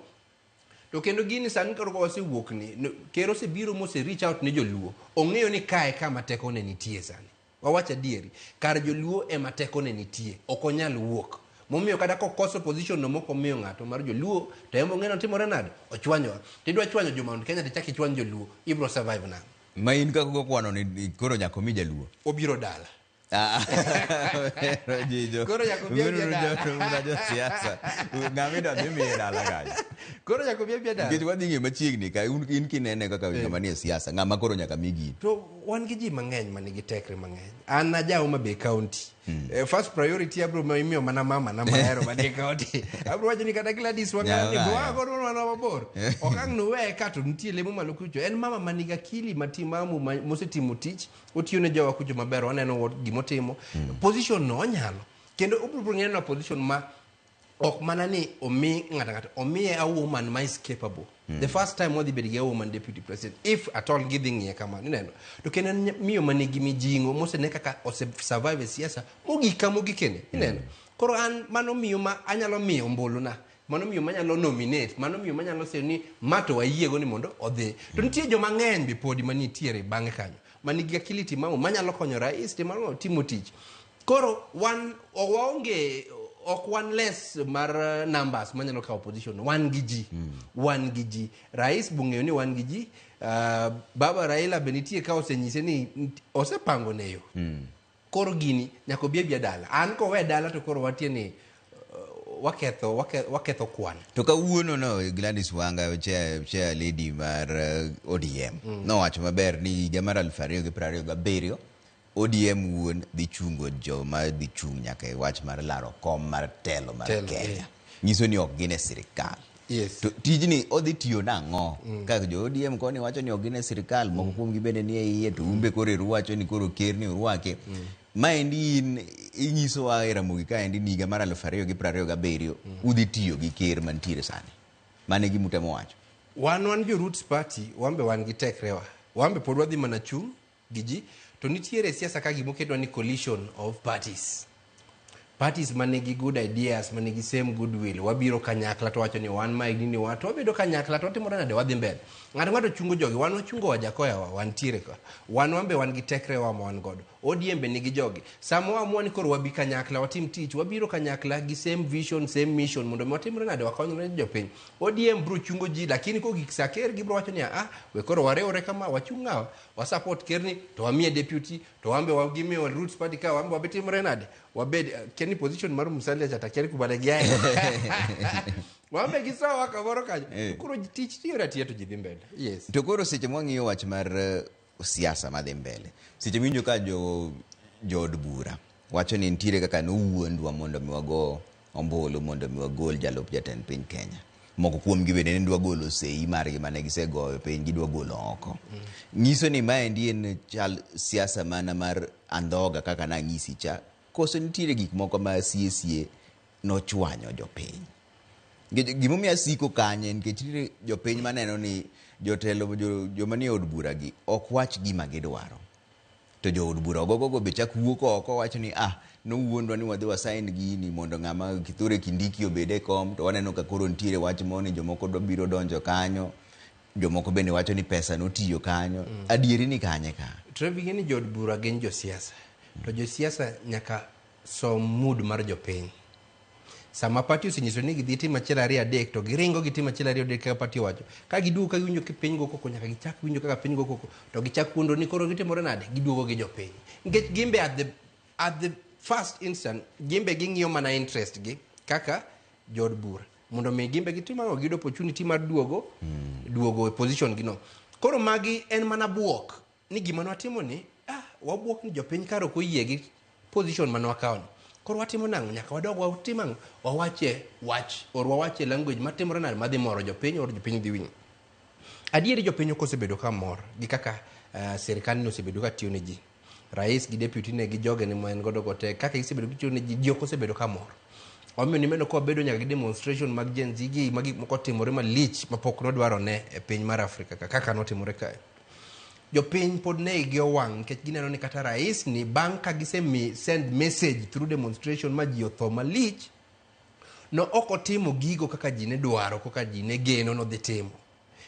To kendo gini sani koro wasewuok ni, ker osebiro mose reach out ne joluo. Ong'eyo ni kae kama tekone nitie sani. Wawach adieri, kar joluo ema tekone nitie, ok onyal wuok. Momiyo kata kokoso position no mok omiyo ng'ato mar joluo, to en ong'eyo ni otimore nade? Ochwanyowa. Tidwa chwanyo jo Mount Kenya tichak ichwany joluo, ibro survive nang'o? Ma in kaka ugo kwano ni koro nyaka omi jaluo. Obiro dala. Jijo. Koro nyaka obi abia dala. Una josiasa. Ng'ama idwa dhi miye dala kanyo. Koro nyaka obi abia dala. Nikech wadhi ng'eyo machiegni ka in kinene kaka ng'ama nie siasa, ng'ama koro nyaka mi gini. To wan gi ji mang'eny ma nigi tekre mang'eny. An aja Homa Bay County. First priority abro miyo mana mama na mahero manie county. Abro wacho ni kata Gladys Wanga ni bo ago mana mabor. Ok ang' nuweye ka to nitie lemo malo kucho. En mama manigi akili matimamu mosetimo tich, otiyo ne jowa kucho maber, waneno gimotimo. Position no onyalo. Kendo obro neno position ma ok mana ni omi ng'ato ng'ato, omiye a woman ma is capable. The first time wadhi bedo gi a woman deputy president, if at all gidhi ng'iye kamano, ineno. To kendo en miyo manigi mijing'o, mosene kaka ose survive e siasa, mogik ka mogikene, ineno. Koro an mano miyo ma anyalo miyo ombulu na, mano miyo manyalo nominate, mano miyo manyalo sero ni ma to wayiego ni mondo odhi. To nitie joma ng'eny be podi manitiere bang'e kanyo, manigi akili timamu, manyalo konyo rais timo timo tich. Koro wan waonge, ok wan less mar numbers manyalo kawo position, wan gi ji. Wan gi ji. Rais bong'eyo ni wan gi ji. Baba Raila be nitie ka osenyise ni osepango ne yo. Koro gini nyaka obi abia dala. An kowe dala to koro watie ni waketho kwan. To kawuono no Gladys Wanga, chair lady mar ODM, nowacho maber ni higa mar 2027 ODM wuon dhi chungo joma dhi chung' nyaka e wach mar laro kom mar telo mar Kenya. Nyiso ni ok gin e sirikal. To tijni odhi tiyo nang'o? Ka jo ODM koni wacho ni ok gin e sirikal, moko kuomgi bende ni e iye, to un be koro eru wacho ni koro ker ni urwake. Maendi in inyisowa e Ramogi kaendi ni higa mar 2027 udhi tiyo gi ker mantiere sani. Mano e gima utemo wacho. Wan jo Roots Party, wan be wan gi tekrewa. Wan be pod wadhi mana chung' gi ji. To nitiere siasa ka gimoketwa ni coalition of parties. Parties manigi good ideas, manigi same goodwill, wabiro kanyakla to wacho ni wan mae gini wa, to wabedo kanyakla to watimore nade, wadhi mbele. Ng'ato ng'ato chungo jogi, wan wachungo Wajakoya wa, wantiere ka. Wan wan be wan gi tekrewa ma wan godo. ODM be nigi jogi. Sama waamua ni koro wabi kanyakla, watim tich, wabiro kanyakla gi same vision, same mission, mondo mi watimre nade, wakonyre jopiny. ODM bro chungo ji, lakini kogik sa ker gibro wacho ni ah, we koro wariwre kama, wachung' ng'awa, wasupport ker ni, to wamiye deputy, to wan be gimiyo Roots Party ka, wan be wabitimre nade, wabed keni position mar Musalia cha takia ni kuma ne giaye. Wan be gisowa kamoro kanyo. Koro tich tiyore atiya to ji dhi mbele. Yes. To koro seche mwang'iyo wach mar siasa madhi mbele, seche miwinjo ka jood bura wacho ni nitiere kaka nowuondwa mondo mi wago ombulu mondo mi wagol jalup jatend piny Kenya. Moko kuomgi bende ne dwa golo sei margi mane gisegoyo piny, gidwa golo oko. Nyiso ni maendi en chal siasa mana mar andhoga kaka nang'isi cha, koso nitiere gik moko ma sie sie nochwanyo jopiny. Gimomiyo asiko kanye nikech nitiere jopiny maneno ni jotelo joma nie od bura gi ok wach gima gidwaro. To jood bura ogogogo be chak wuok oko wacho ni ah, nowuondwa ni wadhi wasign gini mondo ng'ama Kithure Kindiki obed e kom, to waneno ka koro nitiere wach moro ni jomoko dwa biro donjo kanyo, jomoko bende wacho ni pesa notiyo kanyo. Adieri ni kanye ka? Trevi, ng'e ni jood bura gin josiasa. To josiasa nyaka som mood mar jopiny. Sama party osenyiso ni gidhi timo achiel ariyo adek, to giringo gitimo achiel ariyo adek kaka party owacho. Ka giduogo ka giwinjo ka piny go koko, nyaka gichak winjo kaka piny go koko, to gichak wuondo ni koro gitimore nade, giduogo gi jopiny. Nikech gimbe at the first instant, gimbe ging'iyo mana interest gi kaka jood bura. Mondo mi gimbe gitim ang'o, giyud opportunity mar duogo e position gi no. Koro magi en mana buok ni gima nwatimo ni, wabuok ni jopiny kar ok oyie gi position mane wakawo ni. Koro watimo nang'o? Nyaka wadog watim ang'o? Wawache wach, or wawache language matimore nade madhi moro jopiny, or jopiny dhi winjo. Adieri jopiny ok osebedo ka mor gi kaka sirkal ni osebedo ka tiyo ne ji. Rais gi deputy ne gi joge ne ma en godo go te kaka gisebedo gitiyo ne ji, ji ok osebedo ka mor. Omiyo nimedo ka wabedo nyaka gi demonstration mag Gen Z gi ma gik moko timore malich mapok nodwaro ne e piny mar Afrika ka kaka notimore kae. Jopiny pod ne igi owang' nikech gineno ni kata rais ni bang' ka gisemi send message through demonstration ma ji otho malich, no ok otimo gigo kaka ji ne dwaro, kaka ji ne geno nodhi timo.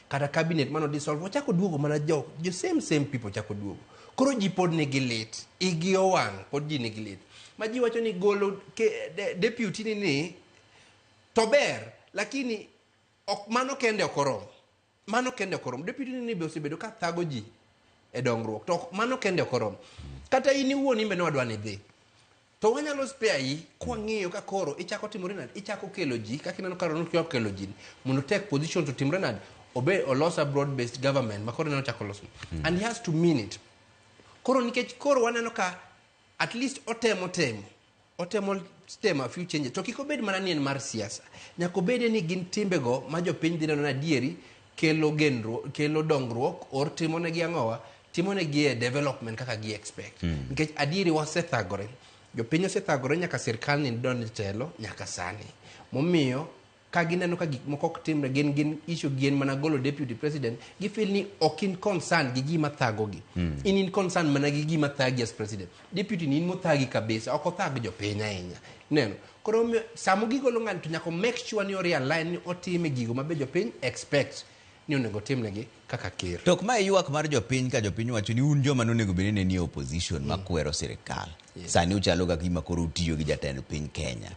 Kata cabinet mano dissolve ochako duogo mana jo, jo same same people chako duogo. Koro ji pod nigi lit, igi owang', pod ji nigi lit. Ma ji wacho ni golo ke, de, deputy ni ni to ber, lakini ok mano kende ok oromo. Mano kende ok oromo. Deputy ni be osebedo ka thago ji e dongruok. To ok- mano kende ok oromo. Kata in iwuon in be ne wadwa ni idhi. To wanyalo spare yi kwang'iyo ka koro ichako timore nade, ichako kelo ji kaka ineno ka Ronald chako kelo ji mondo take position to timre nade, obe olos a broad based government ma koro ineno chako loso. And he has to mean it. Koro nikech koro waneno ka at least otemo temo otemo temo a few changes to kik obed mana ni en mar siasa nyaka obede ni gin timbego ma jopiny dhi neno ni adieri kelo genruok kelo dongruok or timonegi ang'owa timonegi e development kaka gi expect nikech adieri wasethagore jopiny osethagore nyaka sirkal ni donj e telo nyaka sani momiyo ka gineno ka gik moko ok timre gin gin issue gi en mana golo deputy president gi feel ni ok in concern gi gima thagogi in in concern mana gi gima thagi as president deputy ni in mothagi kabisa ok othag jopiny ahinya neno koro omiyo sama gigolo ng'ani to nyaka make sure ni o realign ni otime gigo ma be jopiny expect ni onego timnegi kaka ker. To ok mae ywak mar jopiny ka jopiny wacho ni un joma nonego bed ni ne nie opposition makwero sirikal. Sani uchalo ka gima koro utiyo gi jatend piny Kenya.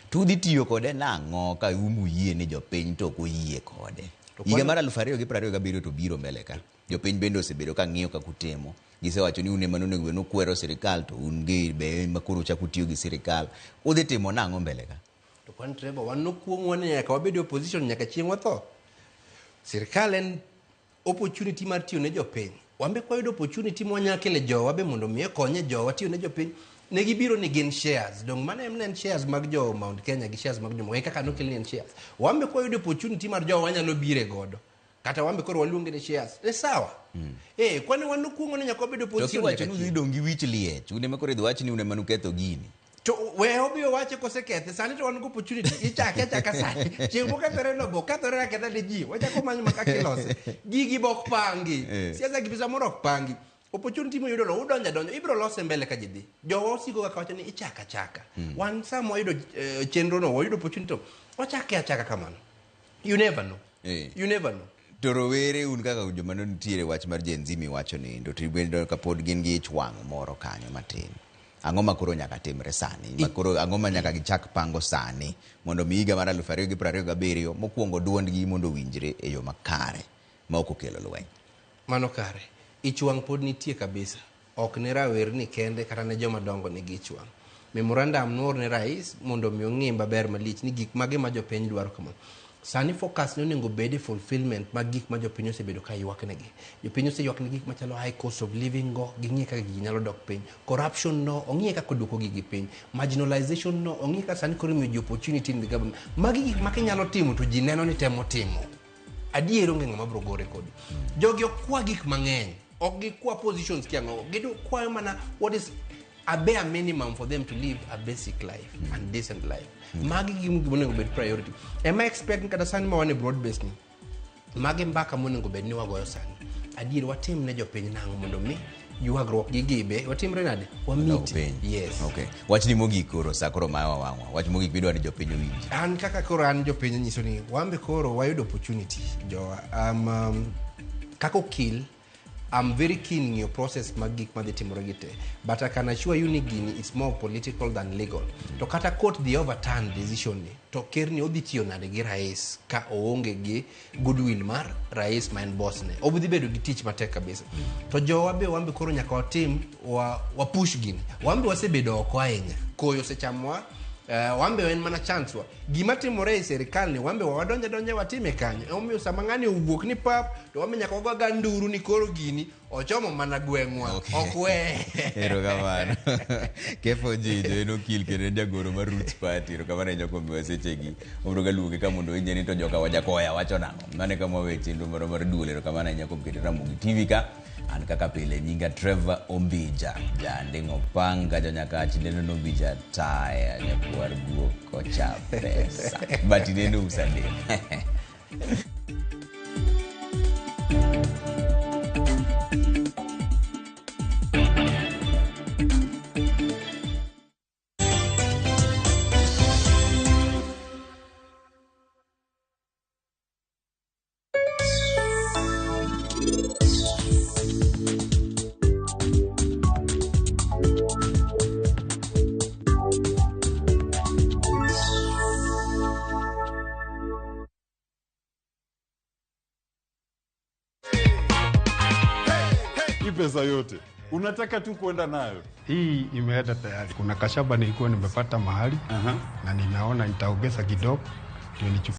To udhi tiyo kode nang'o ka um uyie ni jopiny to ok oyie kode? To Higa kwani- mar 2027 to biro mbele ka. Jopiny bende osebedo ka ng'iyo kaka utimo. Gisewacho ni un ema nonego bed ni ukwero sirikal to un gi be ema koro uchako utiyo gi sirikal. Udhi timo nang'o mbele ka? To kwani Trevor, wan nokuong'wa ni nyaka wabed e opposition nyaka chieng' watho. Sirkal en opportunity mar tiyo ne jopiny. Wan be kwayudo opportunity ma wanyalo kele jowa be mondo mi okonye jowa tiyo ne jopiny. Ne gibiro ni gin shares. Dong mano em ne en shares mag jo Mount Kenya gi shares mag jomoko. E kaka nokel ni en shares. Wan be kwayudo opportunity mar jowa wanyalo bire godo. Kata wan be koro waluonge ni shares. E sawa. Eh, kwani wan nokuong'o ni nyaka wabed To opposition kiwacho nyaka ni udhi chieng'. dong' gi wich liech, un ema koro idhi wach ni un ema nuketho gini. To we obi owache kosekethe sani to wan gi opportunity ichake achaka sani chieng' mokethore no bo kethore aketha ne ji wachako manyo ma kaka ilose gigi bok pangi Eh. siasa gi pesa moro ok pangi opportunity miyudo no udonjo adonja ibiro lose mbele ka ji dhi jowa osiko kaka wacho ni ichaka achaka wan sama wayudo eh, chenro no wayudo opportunity to wachake achaka kamano you never know Eh. you never know To rowere un kaka joma ne nitiere wach mar Gen Z miwacho ni to tibedo ka pod gin gi ich wang' moro kanyo matin. Ang'o ma koro nyaka timre sani? Ma koro ang'o ma nyaka gichak pango sani mondo mi higa mar 2027 mokwongo duondgi mondo owinjre e yo makare ma ok okelo lweny. Mano kare. Ich wang' pod nitie kabisa. Ok ne rawerni kende kata ne joma dongo nigi ich wang'. Memorandum noor ne rais mondo mi ong'i maber malich ni gik mage ma jopiny dwaro kama. Sani focus ne onego bed e fulfillment mag gik ma jopiny osebedo ka ywak negi. Jopiny oseywak ne gik machalo high cost of living go, ging'iye kaka gigi nyalo dok piny. Corruption no, ong'iye kaka oduoko gigi piny. Marginalization no, ong'iye kaka sani koro imiyo ji opportunity in the government. Magi gik ma kinyalo timo to ji neno ni temo timo. Adier onge ng'ama biro gore kodi. Jogi ok kwa gik mang'eny. Ok gikwa positions kia ang'o. Gikwayo mana what is a bare minimum for them to live a basic life and decent life. Magi gin gima onego bed priority. Ema expect ni kata sani ma wan e broad base ni, magi mbaka monego bed ni wagoyo sani. Adier watim ne jopiny nang'o mondo mi ywagruok gi gibe watimre nade? Wamiti. Yes. Okay. Wachni mogik koro sa koro mawa wang'wa. Wach mogik midwa ni jopiny owinji. An kaka koro an jopiny nyiso ni wan be koro wayudo opportunity jowa. Kaka okil I'm very keen ng'iyo process mag gik madhi timore gi te but I can assure you ni gini is more political than legal to kata court dhi overturn decision ni to ker ni odhi tiyo nade gi rais ka oonge gi goodwill mar rais ma en boss ne obidhi bedo gi tich matek kabisa to jowa be wan be koro nyaka watim wa, wa push gini wan be wasebedo oko ahinya koyo osechamowa wan be en mana chance wa gima timore e sirikal ni wan be wadonja donja watime kanyo emomiyo sama ng'ani owuok ni pap to wan be nyaka wago nduru ni koro gini ochomo mana gweng'wa ok we Erokamano. Kefa Ojijo en okil kendo en jagoro mar Roots Party. Erokamano ahinya kuom miwa sechegi. Wabiro ga luonge ka mondo winje ni to joka Wajakoya wacho nang'o. Mano e kama wawe chenro marwa mar duol. Erokamano ahinya kuom keto Ramogi TV ka. An kaka pile nyinga Trevor Ombija, janding' opanga jonyakach neno Nombija taya nyakwar guok kocha pesa. But ineno usa 3. Hii pesa yote unataka tu kuenda nayo? Hii imeenda tayari. Kuna kashamba nilikuwa nimepata mahali na ninaona nitaongeza kidogo ndio nichukue.